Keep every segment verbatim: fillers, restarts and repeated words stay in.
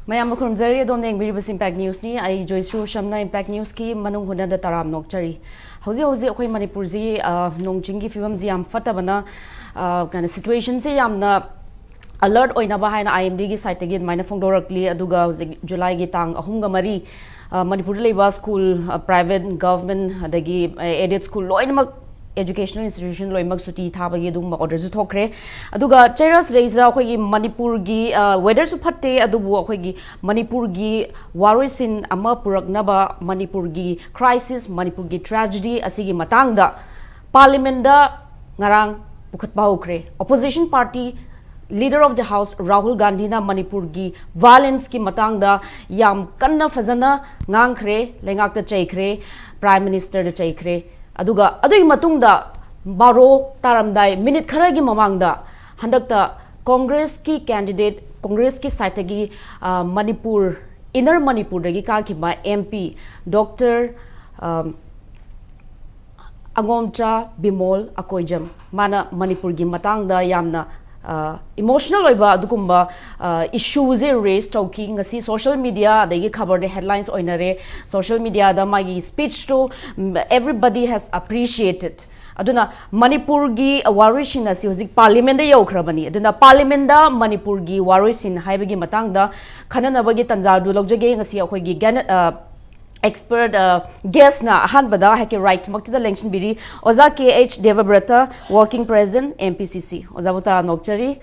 ꯃꯌꯥꯝꯕꯨ ꯈꯨꯔꯨꯝꯖꯔꯤ꯫ ꯑꯗꯣꯝꯅ ꯌꯦꯡꯕꯤꯔꯤꯕꯁꯤ ꯏꯝꯄꯦꯛ ꯅ꯭ꯌꯨꯁꯅꯤ꯫ ꯑꯩ ꯖꯣꯏꯁ꯭ꯔꯤ ꯎꯁꯝꯅ ꯏꯝꯄꯦꯛ ꯅ꯭ꯌꯨꯁꯀꯤ ꯃꯅꯨꯡ ꯍꯨꯠꯅꯗ ꯇꯔꯥꯝ ꯅꯣꯛꯆꯔꯤ꯫ ꯍꯧꯖꯤꯛ ꯍꯧꯖꯤꯛ ꯑꯩꯈꯣꯏ ꯃꯅꯤꯄꯨꯔꯁꯤ, ꯑ, ꯅꯣꯡ ꯆꯤꯡꯒꯤ ꯐꯤꯕꯝꯁꯤ ꯌꯥꯝ ꯐꯠꯇꯕꯅ, ꯑ, ꯀꯩꯅꯣ, ꯁꯤꯆꯨꯋꯦꯁꯟꯁꯤ ꯌꯥꯝꯅ ꯑꯂꯔꯠ ꯑꯣꯏꯅꯕ ꯍꯥꯏꯅ ꯑꯥꯏ ꯑꯦꯝ ꯗꯤꯒꯤ ꯁꯥꯏꯠꯇꯒꯤ ꯑꯗꯨꯃꯥꯏꯅ ꯐꯣꯡꯗꯣꯔꯛꯂꯤ꯫ ꯑꯗꯨꯒ ꯍꯧꯖꯤꯛ ꯖꯨꯂꯥꯏꯒꯤ ꯇꯥꯡ ꯑꯍꯨꯝꯒ ꯃꯔꯤ, ꯑ, ꯃꯅꯤꯄꯨꯔꯗ ꯂꯩꯕ ꯁ꯭ꯀꯨꯜ, ꯑ, ꯄ꯭ꯔꯥꯏꯚꯦꯠ, ꯒꯚꯔꯟꯃꯦꯟꯠ, ꯑꯗꯒꯤ, ꯑ, ꯑꯦꯗꯦꯗ ꯁ꯭ꯀꯨꯜ ꯂꯣꯏꯅꯃꯛ, ꯑꯦꯖꯨꯀꯦꯁꯅꯦꯜ ꯏꯟꯁꯇꯤꯇ꯭ꯌꯨꯁꯟ ꯂꯣꯏꯅꯃꯛ ꯁꯨꯇꯤ ꯊꯥꯕꯒꯤ ꯑꯗꯨꯒꯨꯝꯕ ꯑꯣꯔꯗꯔꯁꯨ ꯊꯣꯛꯈ꯭ꯔꯦ꯫ ꯑꯗꯨꯒ ꯆꯩꯔꯥꯎ ꯆꯤꯡꯁꯤꯗ ꯑꯩꯈꯣꯏꯒꯤ ꯃꯅꯤꯄꯨꯔꯒꯤ, ꯑ, ꯋꯦꯗꯔꯁꯨ ꯐꯠꯇꯦ, ꯑꯗꯨꯕꯨ ꯑꯩꯈꯣꯏꯒꯤ ꯃꯅꯤꯄꯨꯔꯒꯤ ꯋꯥꯔꯣꯏꯁꯤꯟ ꯑꯃ ꯄꯨꯔꯛꯅꯕ, ꯃꯅꯤꯄꯨꯔꯒꯤ ꯀ꯭ꯔꯥꯏꯁꯤꯁ, ꯃꯅꯤꯄꯨꯔꯒꯤ ꯇ꯭ꯔꯦꯖꯦꯗꯤ ꯑꯁꯤꯒꯤ ꯃꯇꯥꯡꯗ ꯄꯥꯔꯂꯤꯌꯥꯃꯦꯟꯠꯗ ꯉꯔꯥꯡ ꯄꯨꯈꯠꯄ ꯍꯧꯈ꯭ꯔꯦ꯫ Opposition party leader of the house Rahul ꯒꯥꯟꯙꯤꯅ ꯃꯅꯤꯄꯨꯔꯒꯤ ꯚꯥꯏꯑꯣꯂꯦꯟꯁꯀꯤ ꯃꯇꯥꯡꯗ ꯌꯥꯝ ꯀꯟꯅ ꯐꯖꯅ ꯉꯥꯡꯈ꯭ꯔꯦ, ꯂꯩꯉꯥꯛꯇ ꯆꯩꯈ꯭ꯔꯦ, ꯄ꯭ꯔꯥꯏꯝ ꯃꯤꯅꯤꯁꯇꯔꯗ ꯆꯩꯈ꯭ꯔꯦ꯫ ꯑꯗꯨꯒ ꯑꯗꯨꯒꯤ ꯃꯇꯨꯡꯗ ꯕꯥꯔꯣ ꯇꯥꯔꯝꯗꯥꯏ ꯃꯤꯅꯤꯠ ꯈꯔꯒꯤ ꯃꯃꯥꯡꯗ ꯍꯟꯗꯛꯇ ꯀꯣꯡꯒ꯭ꯔꯦꯁꯀꯤ ꯀꯦꯟꯗꯤꯗꯦꯠ, ꯀꯣꯡꯒ꯭ꯔꯦꯁꯀꯤ ꯁꯥꯏꯠꯇꯒꯤ, ꯑ, ꯃꯅꯤꯄꯨꯔ, ꯏꯟꯅꯔ ꯃꯅꯤꯄꯨꯔꯗꯒꯤ ꯀꯥꯈꯤꯕ ꯑꯦꯝ ꯄꯤ ꯗꯣꯛꯇꯔ, ꯑ, ꯑꯉꯣꯝꯆꯥ ꯕꯤꯃꯣꯜ ꯑꯀꯣꯏꯖꯝ, ꯃꯥꯅ ꯃꯅꯤꯄꯨꯔꯒꯤ ꯃꯇꯥꯡꯗ ꯌꯥꯝꯅ, ꯑ, ꯏꯃꯣꯁꯅꯦꯜ ꯑꯣꯏꯕ ꯑꯗꯨꯒꯨꯝꯕ, ꯑ, ꯏꯁꯨꯁꯦ ꯔꯦꯖ ꯇꯧꯈꯤ꯫ ꯉꯁꯤ ꯁꯣꯁꯤꯌꯦꯜ ꯃꯤꯗꯤꯌꯥ ꯑꯗꯒꯤ ꯈꯕꯔꯗ ꯍꯦꯗꯂꯥꯏꯟꯁ ꯑꯣꯏꯅꯔꯦ꯫ ꯁꯣꯁꯤꯌꯦꯜ ꯃꯤꯗꯤꯌꯥꯗ ꯃꯥꯒꯤ ꯁ꯭ꯄꯤꯆꯇꯨ, ꯎꯝ, everybody has appreciated꯫ ꯑꯗꯨꯅ ꯃꯅꯤꯄꯨꯔꯒꯤ ꯋꯥꯔꯣꯏꯁꯤꯟ ꯑꯁꯤ ꯍꯧꯖꯤꯛ ꯄꯥꯔꯂꯤꯌꯥꯃꯦꯟꯠꯗ ꯌꯧꯈ꯭ꯔꯕꯅꯤ꯫ ꯑꯗꯨꯅ ꯄꯥꯔꯂꯤꯌꯥꯃꯦꯟꯠꯗ ꯃꯅꯤꯄꯨꯔꯒꯤ ꯋꯥꯔꯣꯏꯁꯤꯟ ꯍꯥꯏꯕꯒꯤ ꯃꯇꯥꯡꯗ ꯈꯟꯅꯅꯕꯒꯤ ꯇꯥꯟꯖꯥꯗꯨ ꯂꯧꯖꯒꯦ꯫ ꯉꯁꯤ ꯑꯩꯈꯣꯏꯒꯤ ꯒꯦꯅ-, ꯑ, ꯑꯦꯛꯁꯄꯔꯠ, ꯑ, ꯒꯦꯁꯅ ꯑꯍꯥꯟꯕꯗ ꯑꯩꯍꯥꯛꯀꯤ ꯔꯥꯏꯠꯃꯛꯇꯨꯗ ꯂꯦꯡꯁꯤꯟꯕꯤꯔꯤ, ꯑꯣꯖꯥ K H Debabrata, working president, M P C C. ꯑꯣꯖꯥꯕꯨ ꯇꯔꯥꯝꯅ ꯑꯣꯛꯆꯔꯤ꯫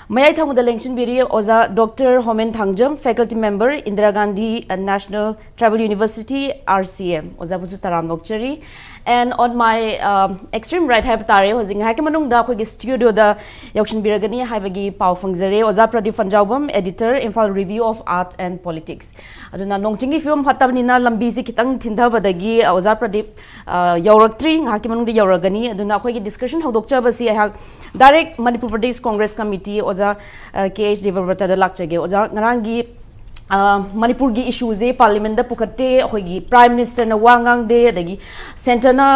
ꯃꯌꯥꯏ ꯊꯪꯕꯗ ꯂꯦꯡꯁꯤꯟꯕꯤꯔꯤ ꯑꯣꯖꯥ doctor Homen Thangjam, faculty member, Indira Gandhi, uh, national tribal university, R C M. ꯑꯣꯖꯥꯕꯨꯁꯨ ꯇꯔꯥꯝꯅ ꯑꯣꯛꯆꯔꯤ꯫ And on my, uh, extreme right ꯍꯥꯏꯕ ꯇꯥꯔꯦ, ꯍꯧꯖꯤꯛ ꯉꯥꯏꯍꯥꯛꯀꯤ ꯃꯅꯨꯡꯗ ꯑꯩꯈꯣꯏꯒꯤ ꯁ꯭ꯇꯨꯗꯤꯑꯣꯗ ꯌꯧꯁꯤꯟꯕꯤꯔꯒꯅꯤ ꯍꯥꯏꯕꯒꯤ ꯄꯥꯎ ꯐꯪꯖꯔꯦ꯫ ꯑꯣꯖꯥ Pradeep ꯐꯟꯖꯥꯎꯕꯝ, editor, Imphal Review of Art and Politics꯫ ꯑꯗꯨꯅ ꯅꯣꯡ ꯆꯤꯡꯒꯤ ꯐꯤꯕꯝ ꯐꯠꯇꯕꯅꯤꯅ ꯂꯝꯕꯤꯁꯤ ꯈꯤꯇꯪ ꯊꯤꯟꯊꯕꯗꯒꯤ, ꯑ, ꯑꯣꯖꯥ ꯄ꯭ꯔꯗꯤꯞ, ꯑ, ꯌꯧꯔꯛꯇ꯭ꯔꯤ, ꯉꯥꯏꯍꯥꯛꯀꯤ ꯃꯅꯨꯡꯗ ꯌꯧꯔꯒꯅꯤ꯫ ꯑꯗꯨꯅ ꯑꯩꯈꯣꯏꯒꯤ ꯗꯤꯁꯀꯁꯟ ꯍꯧꯗꯣꯛꯆꯕꯁꯤ ꯑꯩꯍꯥꯛ ꯗꯥꯏꯔꯦꯛ ꯃꯅꯤꯄꯨꯔ ꯄ꯭ꯔꯗꯦꯁ ꯀꯣꯡꯒ꯭ꯔꯦꯁ ꯀꯃꯤꯇꯤ ꯑꯣꯖꯥ, ꯑ, ꯀꯦ ꯑꯩꯆ ꯗꯦꯕꯕ꯭ꯔꯇꯗ ꯂꯥꯛꯆꯒꯦ꯫ ꯑꯣꯖꯥ, ꯉꯔꯥꯡꯒꯤ, ꯑ, ꯃꯅꯤꯄꯨꯔꯒꯤ ꯏꯁꯨꯁꯦ ꯄꯥꯔꯂꯤꯌꯥꯃꯦꯟꯠꯗ ꯄꯨꯈꯠꯇꯦ, ꯑꯩꯈꯣꯏꯒꯤ ꯄ꯭ꯔꯥꯏꯝ ꯃꯤꯅꯤꯁꯇꯔꯅ ꯋꯥ ꯉꯥꯡꯗꯦ, ꯑꯗꯒꯤ ꯁꯦꯟꯇꯔꯅ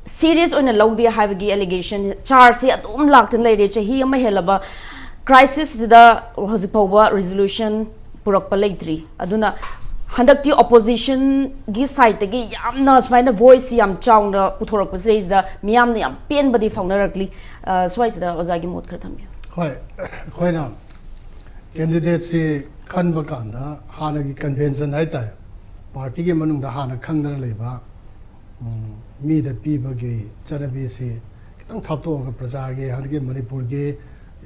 ꯁꯤꯔꯤꯌꯁ ꯑꯣꯏꯅ ꯂꯧꯗꯦ ꯍꯥꯏꯕꯒꯤ ꯑꯦꯂꯤꯒꯦꯁꯟ, ꯆꯥꯔꯖꯁꯦ ꯑꯗꯨꯝ ꯂꯥꯛꯇꯨꯅ ꯂꯩꯔꯦ꯫ ꯆꯍꯤ ꯑꯃ ꯍꯦꯜꯂꯕ ꯀ꯭ꯔꯥꯏꯁꯤꯁꯁꯤꯗ ꯍꯧꯖꯤꯛ ꯐꯥꯎꯕ ꯔꯤꯖꯣꯂꯨꯁꯟ ꯄꯨꯔꯛꯄ ꯂꯩꯇ꯭ꯔꯤ꯫ ꯑꯗꯨꯅ ꯍꯟꯗꯛꯇꯤ ꯑꯣꯄꯣꯖꯤꯁꯟꯒꯤ ꯁꯥꯏꯠꯇꯒꯤ ꯌꯥꯝꯅ ꯁꯨꯃꯥꯏꯅ ꯚꯣꯏꯁꯁꯤ ꯌꯥꯝ ꯆꯥꯎꯅ ꯄꯨꯊꯣꯔꯛꯄꯁꯤꯗꯩꯁꯤꯗ ꯃꯤꯌꯥꯝꯅ ꯌꯥꯝ ꯄꯦꯟꯕꯗꯤ ꯐꯥꯎꯅꯔꯛꯂꯤ꯫ ꯑ, ꯁ꯭ꯋꯥꯏꯁꯤꯗ ꯑꯣꯖꯥꯒꯤ ꯃꯣꯠ ꯈꯔ ꯊꯝꯕꯤꯌꯨ꯫ ꯍꯣꯏ, ꯑꯩꯈꯣꯏꯅ ꯀꯦꯟꯗꯤꯗꯦꯠꯁꯤ ꯈꯟꯕ ꯀꯥꯟꯗ ꯍꯥꯟꯅꯒꯤ ꯀꯟꯚꯦꯟꯁꯟ ꯍꯥꯏꯇꯥꯔꯦ, ꯄꯥꯔꯇꯤꯒꯤ ꯃꯅꯨꯡꯗ ꯍꯥꯟꯅ ꯈꯪꯗꯅ ꯂꯩꯕ, ꯎꯝ, ꯃꯤꯗ ꯄꯤꯕꯒꯤ ꯆꯠꯅꯕꯤꯁꯤ ꯈꯤꯇꯪ ꯊꯥꯞꯇꯣꯛꯑꯒ ꯄ꯭ꯔꯖꯥꯒꯤ, ꯍꯟꯗꯛꯀꯤ ꯃꯅꯤꯄꯨꯔꯒꯤ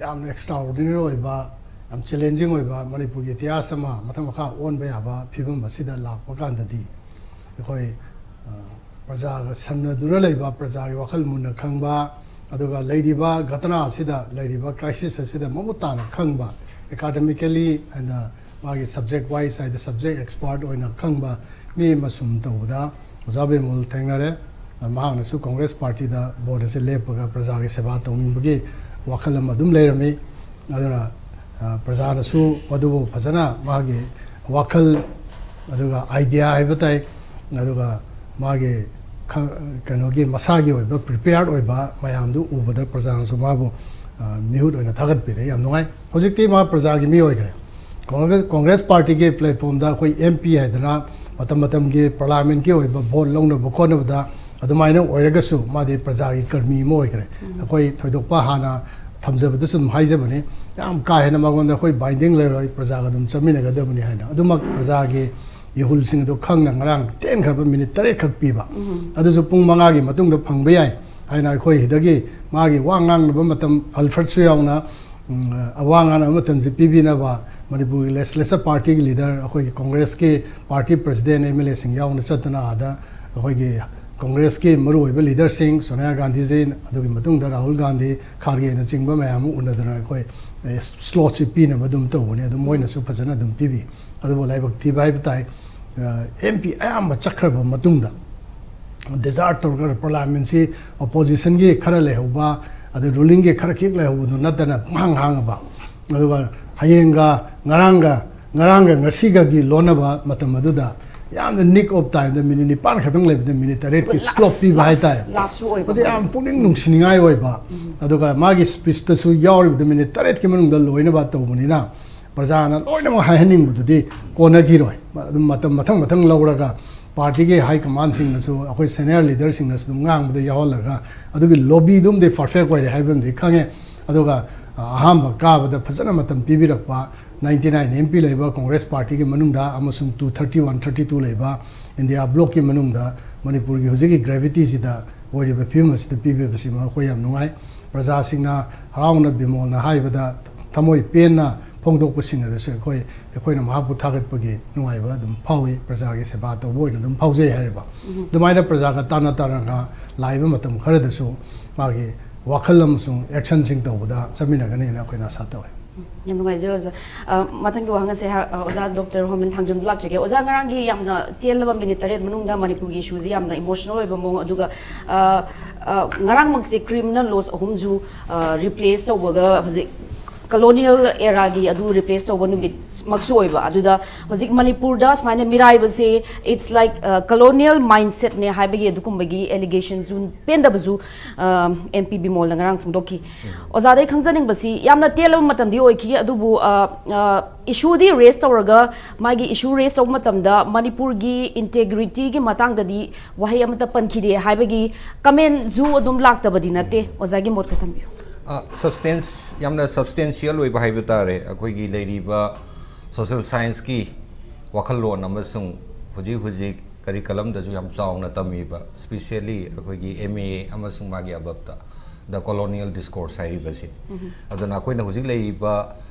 ꯌꯥꯝꯅ ꯑꯦꯛꯁꯇ꯭ꯔꯥꯑꯣꯔꯗꯤꯅꯔꯤ ꯑꯣꯏꯕ, ꯌꯥꯝ ꯆꯦꯂꯦꯟꯖꯤꯡ ꯑꯣꯏꯕ ꯃꯅꯤꯄꯨꯔꯒꯤ ꯏꯇꯤꯍꯥꯁ ꯑꯃ ꯃꯊꯛ ꯃꯈꯥ ꯑꯣꯟꯕ ꯌꯥꯕ ꯐꯤꯕꯝ ꯑꯁꯤꯗ ꯂꯥꯛꯄ ꯀꯥꯟꯗꯗꯤ ꯑꯩꯈꯣꯏ, ꯑ, ꯄ꯭ꯔꯖꯥꯒ ꯁꯝꯅꯗꯨꯅ ꯂꯩꯕ, ꯄ꯭ꯔꯖꯥꯒꯤ ꯋꯥꯈꯜ ꯃꯨꯟꯅ ꯈꯪꯕ, ꯑꯗꯨꯒ ꯂꯩꯔꯤꯕ ꯘꯇꯅꯥ ꯑꯁꯤꯗ, ꯂꯩꯔꯤꯕ ꯀ꯭ꯔꯥꯏꯁꯤꯁ ꯑꯁꯤꯗ ꯃꯃꯨꯠ ꯇꯥꯅ ꯈꯪꯕ, ꯑꯦꯀꯥꯗꯃꯤꯀꯦꯂꯤ ꯑꯦꯟ ꯃꯥꯒꯤ ꯁꯕꯖꯦꯛ ꯋꯥꯏꯁ ꯍꯥꯏꯗꯤ ꯁꯕꯖꯦꯛ ꯑꯦꯛꯁꯄꯥꯔꯠ ꯑꯣꯏꯅ ꯈꯪꯕ ꯃꯤ ꯑꯃ ꯁꯨꯝ ꯇꯧꯕꯗ ꯑꯣꯖꯥ ꯕꯤꯃꯣꯜ ꯊꯦꯡꯅꯔꯦ꯫ ꯃꯍꯥꯛꯅꯁꯨ ꯀꯣꯡꯒ꯭ꯔꯦꯁ ꯄꯥꯔꯇꯤꯗ ꯚꯣꯠ ꯑꯁꯤ ꯂꯦꯞꯄꯒ ꯄ꯭ꯔꯖꯥꯒꯤ ꯁꯦꯕꯥ ꯇꯧꯅꯤꯡꯕꯒꯤ ꯋꯥꯈꯜ ꯑꯃ ꯑꯗꯨꯝ ꯂꯩꯔꯝꯃꯤ꯫ ꯑꯗꯨꯅ, ꯑ, ꯄ꯭ꯔꯖꯥꯅꯁꯨ ꯃꯗꯨꯕꯨ ꯐꯖꯅ ꯃꯥꯒꯤ ꯋꯥꯈꯜ, ꯑꯗꯨꯒ ꯑꯥꯏꯗꯤꯌꯥ ꯍꯥꯏꯕ ꯇꯥꯏ, ꯑꯗꯨꯒ ꯃꯥꯒꯤ ꯈ-, ꯀꯩꯅꯣꯒꯤ ꯃꯁꯥꯒꯤ ꯑꯣꯏꯕ ꯄ꯭ꯔꯤꯄꯦꯌꯥꯔꯠ ꯑꯣꯏꯕ ꯃꯌꯥꯝꯗꯨ ꯎꯕꯗ ꯄ꯭ꯔꯖꯥꯅꯁꯨ ꯃꯥꯕꯨ, ꯑ, ꯃꯤꯍꯨꯠ ꯑꯣꯏꯅ ꯊꯥꯒꯠꯄꯤꯔꯦ꯫ ꯌꯥꯝ ꯅꯨꯡꯉꯥꯏ꯫ ꯍꯧꯖꯤꯛꯇꯤ ꯃꯥ ꯄ꯭ꯔꯖꯥꯒꯤ ꯃꯤ ꯑꯣꯏꯈ꯭ꯔꯦ꯫ ꯀꯣꯡꯒ꯭ꯔꯦꯁ, ꯀꯣꯡꯒ꯭ꯔꯦꯁ ꯄꯥꯔꯇꯤꯒꯤ ꯄ꯭ꯂꯦꯠꯐꯣꯝꯗ ꯑꯩꯈꯣꯏ ꯑꯦꯝ ꯄꯤ ꯍꯥꯏꯗꯅ ꯃꯇꯝ ꯃꯇꯝꯒꯤ ꯄꯥꯔꯂꯥꯃꯦꯟꯠꯀꯤ ꯑꯣꯏꯕ ꯚꯣꯠ ꯂꯧꯅꯕ ꯈꯣꯠꯅꯕꯗ ꯑꯗꯨꯃꯥꯏꯅ ꯑꯣꯏꯔꯒꯁꯨ ꯃꯥꯗꯤ ꯄ꯭ꯔꯖꯥꯒꯤ ꯀꯔꯃꯤ ꯑꯃ ꯑꯣꯏꯈ꯭ꯔꯦ꯫ ꯑꯩꯈꯣꯏ ꯊꯣꯏꯗꯣꯛꯄ ꯍꯥꯟꯅ ꯊꯝꯖꯕꯗꯨꯁꯨ ꯑꯗꯨꯝ ꯍꯥꯏꯖꯕꯅꯤ, ꯌꯥꯝ ꯀꯥ ꯍꯦꯟꯅ ꯃꯉꯣꯟꯗ ꯑꯩꯈꯣꯏ ꯕꯥꯏꯟꯗꯤꯡ ꯂꯩꯔꯣꯏ, ꯄ꯭ꯔꯖꯥꯒ ꯑꯗꯨꯝ ꯆꯠꯃꯤꯟꯅꯒꯗꯕꯅꯤ ꯍꯥꯏꯅ꯫ ꯑꯗꯨꯃꯛ ꯄ꯭ꯔꯖꯥꯒꯤ ꯏꯍꯨꯜꯁꯤꯡ ꯑꯗꯨ ꯈꯪꯅ ꯉꯔꯥꯡ ꯇꯦꯟꯈ꯭ꯔꯕ ꯃꯤꯅꯤꯠ ꯇꯔꯦꯠꯈꯛ ꯄꯤꯕ, ꯑꯗꯨꯁꯨ ꯄꯨꯡ ꯃꯉꯥꯒꯤ ꯃꯇꯨꯡꯗ ꯐꯪꯕ ꯌꯥꯏ ꯍꯥꯏꯅ ꯑꯩꯈꯣꯏ ꯁꯤꯗꯒꯤ ꯃꯥꯒꯤ ꯋꯥ ꯉꯥꯡꯅꯕ ꯃꯇꯝ, ꯑꯜꯐ꯭ꯔꯦꯗꯁꯨ ꯌꯥꯎꯅ, ꯎꯝ, ꯑ, ꯋꯥ ꯉꯥꯡꯅꯕ ꯃꯇꯝꯁꯤ ꯄꯤꯕꯤꯅꯕ ꯃꯅꯤꯄꯨꯔꯒꯤ ꯂꯦꯖꯤꯁꯂꯦꯆꯔ ꯄꯥꯔꯇꯤꯒꯤ ꯂꯤꯗꯔ, ꯑꯩꯈꯣꯏꯒꯤ ꯀꯣꯡꯒ꯭ꯔꯦꯁꯀꯤ ꯄꯥꯔꯇꯤ ꯄ꯭ꯔꯁꯤꯗꯦꯟꯠ, ꯑꯦꯝ ꯑꯦꯜ ꯑꯦꯁꯤꯡ ꯌꯥꯎꯅ ꯆꯠꯇꯅ ꯑꯥꯗ ꯑꯩꯈꯣꯏꯒꯤ ꯀꯣꯡꯒ꯭ꯔꯦꯁꯀꯤ ꯃꯔꯨꯑꯣꯏꯕ ꯂꯤꯗꯔꯁꯤꯡ, ꯁꯣꯅꯤꯌꯥ ꯒꯥꯟꯙꯤꯖꯤ, ꯑꯗꯨꯒꯤ ꯃꯇꯨꯡꯗ ꯔꯥꯍꯨꯜ ꯒꯥꯟꯙꯤ ꯈꯥꯔꯒꯦꯅꯆꯤꯡꯕ ꯃꯌꯥꯝ ꯑꯃ ꯎꯅꯗꯅ ꯑꯩꯈꯣꯏ, ꯑꯦ, ꯁ꯭ꯂꯣꯠꯁꯤ ꯄꯤꯅꯕ ꯑꯗꯨꯝ ꯇꯧꯕꯅꯤ꯫ ꯑꯗꯨꯝ ꯃꯣꯏꯅꯁꯨ ꯐꯖꯅ ꯑꯗꯨꯝ ꯄꯤꯕꯤ꯫ ꯑꯗꯨꯕꯨ ꯂꯥꯏꯕꯛ ꯊꯤꯕ ꯍꯥꯏꯕ ꯇꯥꯏ, ꯑꯦꯝ ꯄꯤ ꯑꯌꯥꯝꯕ ꯆꯠꯈ꯭ꯔꯕ ꯃꯇꯨꯡꯗ ꯗꯤꯖꯥꯔꯠ ꯇꯧꯔꯒ ꯄꯥꯔꯂꯥꯃꯦꯟꯁꯤ ꯑꯣꯄꯣꯖꯤꯁꯟꯒꯤ ꯈꯔ ꯂꯩꯍꯧꯕ, ꯑꯗꯩ ꯔꯨꯂꯤꯡꯒꯤ ꯈꯔ ꯈꯤꯛ ꯂꯩꯍꯧꯕꯗꯨ ꯅꯠꯇꯅ ꯄꯨꯡꯍꯥꯡ ꯍꯥꯡꯉꯕ꯫ ꯑꯗꯨꯒ ꯍꯌꯦꯡꯒ ꯉꯔꯥꯡꯒ, ꯉꯔꯥꯡꯒ ꯉꯁꯤꯒꯒꯤ ꯂꯣꯟꯅꯕ ꯃꯇꯝ ꯑꯗꯨꯗ ꯌꯥꯝꯅ ꯅꯤꯛ ꯑꯣꯐ ꯇꯥꯏꯝꯗ ꯃꯤꯅꯤꯠ ꯅꯤꯄꯥꯟ ꯈꯛꯇꯪ ꯂꯩꯕꯗ ꯃꯤꯅꯤꯠ ꯇꯔꯦꯠꯀꯤ ꯁ꯭ꯂꯣꯠ ꯄꯤꯕ ꯍꯥꯏꯇꯥꯔꯦ꯫ ꯂꯥꯁꯁꯨ ꯑꯣꯏꯕ꯫ ꯃꯗꯨ ꯌꯥꯝ ꯄꯨꯛꯅꯤꯡ ꯅꯨꯡꯁꯤꯅꯤꯡꯉꯥꯏ ꯑꯣꯏꯕ꯫ ꯑꯗꯨꯒ ꯃꯥꯒꯤ ꯁ꯭ꯄꯤꯆꯇꯁꯨ ꯌꯥꯎꯔꯤꯕꯗꯨ ꯃꯤꯅꯤꯠ ꯇꯔꯦꯠꯀꯤ ꯃꯅꯨꯡꯗ ꯂꯣꯏꯅꯕ ꯇꯧꯕꯅꯤꯅ ꯄ꯭ꯔꯖꯥꯅ ꯂꯣꯏꯅꯃꯛ ꯍꯥꯏꯍꯟꯅꯤꯡꯕꯗꯨꯗꯤ ꯀꯣꯟꯅꯈꯤꯔꯣꯏ꯫ ꯑꯗꯨꯝ ꯃꯇꯝ ꯃꯊꯪ ꯃꯊꯪ ꯂꯧꯔꯒ ꯄꯥꯔꯇꯤꯒꯤ ꯍꯥꯏ ꯀꯃꯥꯟꯁꯤꯡꯅꯁꯨ, ꯑꯩꯈꯣꯏ ꯁꯦꯅꯤꯌꯔ ꯂꯤꯗꯔꯁꯤꯡꯅꯁꯨ ꯑꯗꯨꯝ ꯉꯥꯡꯕꯗ ꯌꯥꯎꯍꯜꯂꯒ, ꯑꯗꯨꯒꯤ ꯂꯣꯕꯤꯗꯨꯝꯗꯤ ꯄꯔꯐꯦꯛ ꯑꯣꯏꯔꯦ ꯍꯥꯏꯕ ꯑꯃꯗꯤ ꯈꯪꯉꯦ꯫ ꯑꯗꯨꯒ ꯑ, ꯑꯍꯥꯟꯕ ꯀꯥꯕꯗ ꯐꯖꯅ ꯃꯇꯝ ꯄꯤꯕꯤꯔꯛꯄ ninety nine M P ꯂꯩꯕ ꯀꯣꯡꯒ꯭ꯔꯦꯁ ꯄꯥꯔꯇꯤꯒꯤ ꯃꯅꯨꯡꯗ, ꯑꯃꯁꯨꯡ two thirty, one thirty two ꯂꯩꯕ ꯏꯟꯗꯤꯌꯥ ꯕ꯭ꯂꯣꯛꯀꯤ ꯃꯅꯨꯡꯗ ꯃꯅꯤꯄꯨꯔꯒꯤ ꯍꯧꯖꯤꯛꯀꯤ ꯒ꯭ꯔꯦꯚꯤꯇꯤꯁꯤꯗ ꯑꯣꯏꯔꯤꯕ ꯐꯤꯕꯝ ꯑꯁꯤꯗ ꯄꯤꯕꯤꯕꯁꯤꯃ ꯑꯩꯈꯣꯏ ꯌꯥꯝ ꯅꯨꯡꯉꯥꯏ꯫ ꯄ꯭ꯔꯖꯥꯁꯤꯡꯅ ꯍꯔꯥꯎꯅ ꯕꯤꯃꯣꯜꯅ ꯍꯥꯏꯕꯗ ꯊꯃꯣꯏ ꯄꯦꯟꯅ ꯐꯣꯡꯗꯣꯛꯄꯁꯤꯡ ꯑꯗꯨꯁꯨ ꯑꯩꯈꯣꯏ, ꯑꯩꯈꯣꯏꯅ ꯃꯍꯥꯛꯄꯨ ꯊꯥꯒꯠꯄꯒꯤ ꯅꯨꯡꯉꯥꯏꯕ ꯑꯗꯨꯝ ꯐꯥꯎꯏ, ꯄ꯭ꯔꯖꯥꯒꯤ ꯁꯦꯕꯥ ꯇꯧꯕ ꯑꯣꯏꯅ ꯑꯗꯨꯝ ꯐꯥꯎꯖꯩ ꯍꯥꯏꯔꯤꯕ꯫ ꯑꯗꯨꯃꯥꯏꯅ ꯄ꯭ꯔꯖꯥꯒ ꯇꯥꯟꯅ ꯇꯥꯟꯅꯒ ꯂꯥꯛꯏꯕ ꯃꯇꯝ ꯈꯔꯗꯁꯨ ꯃꯥꯒꯤ ꯋꯥꯈꯜ ꯑꯃꯁꯨꯡ ꯑꯦꯛꯁꯟꯁꯤꯡ ꯇꯧꯕꯗ ꯆꯠꯃꯤꯟꯅꯒꯅꯤꯅ ꯑꯩꯈꯣꯏꯅ ꯑꯥꯁꯥ ꯇꯧꯏ꯫ ꯌꯥꯝ ꯅꯨꯡꯉꯥꯏꯖꯔꯦ ꯑꯣꯖꯥ꯫ ꯑ, ꯃꯊꯪꯒꯤ ꯋꯥꯍꯪ ꯑꯁꯦ ꯍꯥ-, ꯑ, ꯑꯣꯖꯥ ꯗꯣꯛꯇꯔ ꯍꯣꯃꯤꯟ ꯊꯥꯡꯖꯝꯗ ꯂꯥꯛꯆꯒꯦ꯫ ꯑꯣꯖꯥ, ꯉꯔꯥꯡꯒꯤ ꯌꯥꯝꯅ ꯇꯦꯜꯂꯕ ꯃꯤꯅꯤꯠ ꯇꯔꯦꯠ ꯃꯅꯨꯡꯗ ꯃꯅꯤꯄꯨꯔꯒꯤ ꯏꯁꯨꯁꯤ ꯌꯥꯝꯅ ꯏꯃꯣꯁꯅꯦꯜ ꯑꯣꯏꯕ ꯃꯑꯣꯡ, ꯑꯗꯨꯒ ꯑ, ꯑ, ꯉꯔꯥꯡꯃꯛꯁꯦ ꯀ꯭ꯔꯤꯃꯤꯅꯦꯜ ꯂꯣꯁ ꯑꯍꯨꯝꯁꯨ ꯔꯤꯄ꯭ꯂꯦꯁ ꯇꯧꯕꯒ ꯍꯧꯖꯤꯛ ꯀꯂꯣꯅꯤꯌꯦꯜ ꯑꯦꯔꯥꯒꯤ ꯑꯗꯨ ꯔꯤꯄ꯭ꯂꯦꯁ ꯇꯧꯕ ꯅꯨꯃꯤꯠꯃꯛꯁꯨ ꯑꯣꯏꯕ꯫ ꯑꯗꯨꯗ ꯍꯧꯖꯤꯛ ꯃꯅꯤꯄꯨꯔꯗ ꯁꯨꯃꯥꯏꯅ ꯃꯤꯔꯥꯏꯕꯁꯦ it's like colonial mindset ꯅꯦ ꯍꯥꯏꯕꯒꯤ ꯑꯗꯨꯒꯨꯝꯕꯒꯤ ꯑꯦꯂꯤꯒꯦꯁꯟꯁꯨ, ꯄꯦꯟꯗꯕꯁꯨ ꯑꯦꯝ ꯄꯤ ꯕꯤꯃꯣꯜꯅ ꯉꯔꯥꯡ ꯐꯣꯡꯗꯣꯛꯈꯤ꯫ ꯑꯣꯖꯥꯗꯩ ꯈꯪꯖꯅꯤꯡꯕꯁꯤ, ꯌꯥꯝꯅ ꯇꯦꯜꯂꯕ ꯃꯇꯝꯗꯤ ꯑꯣꯏꯈꯤ, ꯑꯗꯨꯕꯨ ꯑ, ꯑ, ꯏꯁꯨꯗꯤ ꯔꯦꯁ ꯇꯧꯔꯒ, ꯃꯥꯒꯤ ꯏꯁꯨ ꯔꯦꯁ ꯇꯧꯕ ꯃꯇꯝꯗ ꯃꯅꯤꯄꯨꯔꯒꯤ ꯏꯟꯇꯦꯒ꯭ꯔꯤꯇꯤꯒꯤ ꯃꯇꯥꯡꯗꯗꯤ ꯋꯥꯍꯩ ꯑꯃꯠꯇ ꯄꯟꯈꯤꯗꯦ ꯍꯥꯏꯕꯒꯤ ꯀꯃꯦꯟꯁꯨ ꯑꯗꯨꯝ ꯂꯥꯛꯇꯕꯗꯤ ꯅꯠꯇꯦ꯫ ꯑꯣꯖꯥꯒꯤ ꯃꯣꯠ ꯈꯔ ꯊꯝꯕꯤꯌꯨ꯫ ꯁꯕꯁꯇꯦꯟꯁ ꯌꯥꯝꯅ ꯁꯕꯁꯇꯦꯟꯁꯤꯌꯦꯜ ꯑꯣꯏꯕ ꯍꯥꯏꯕ ꯇꯥꯔꯦ꯫ ꯑꯩꯈꯣꯏꯒꯤ ꯂꯩꯔꯤꯕ ꯁꯣꯁꯦꯜ ꯁꯥꯏꯟꯁꯀꯤ ꯋꯥꯈꯜꯂꯣꯟ ꯑꯃꯁꯨꯡ ꯍꯧꯖꯤꯛ ꯍꯧꯖꯤꯛ ꯀꯔꯤꯀꯂꯝꯗꯁꯨ ꯌꯥꯝ ꯆꯥꯎꯅ ꯇꯝꯃꯤꯕ, ꯁ꯭ꯄꯤꯁꯦꯜꯂꯤ ꯑꯩꯈꯣꯏꯒꯤ ꯑꯦꯝ ꯑꯦ ꯑꯃꯁꯨꯡ ꯃꯥꯒꯤ ꯑꯕꯞꯇ ꯗ ꯀꯣꯂꯣꯅꯤꯌꯦꯜ ꯗꯤꯁꯀꯣꯔꯁ ꯍꯥꯏꯔꯤꯕꯁꯤ꯫ ꯑꯗꯨꯅ ꯑꯩꯈꯣꯏꯅ ꯍꯧꯖꯤꯛ ꯂꯩꯔꯤꯕ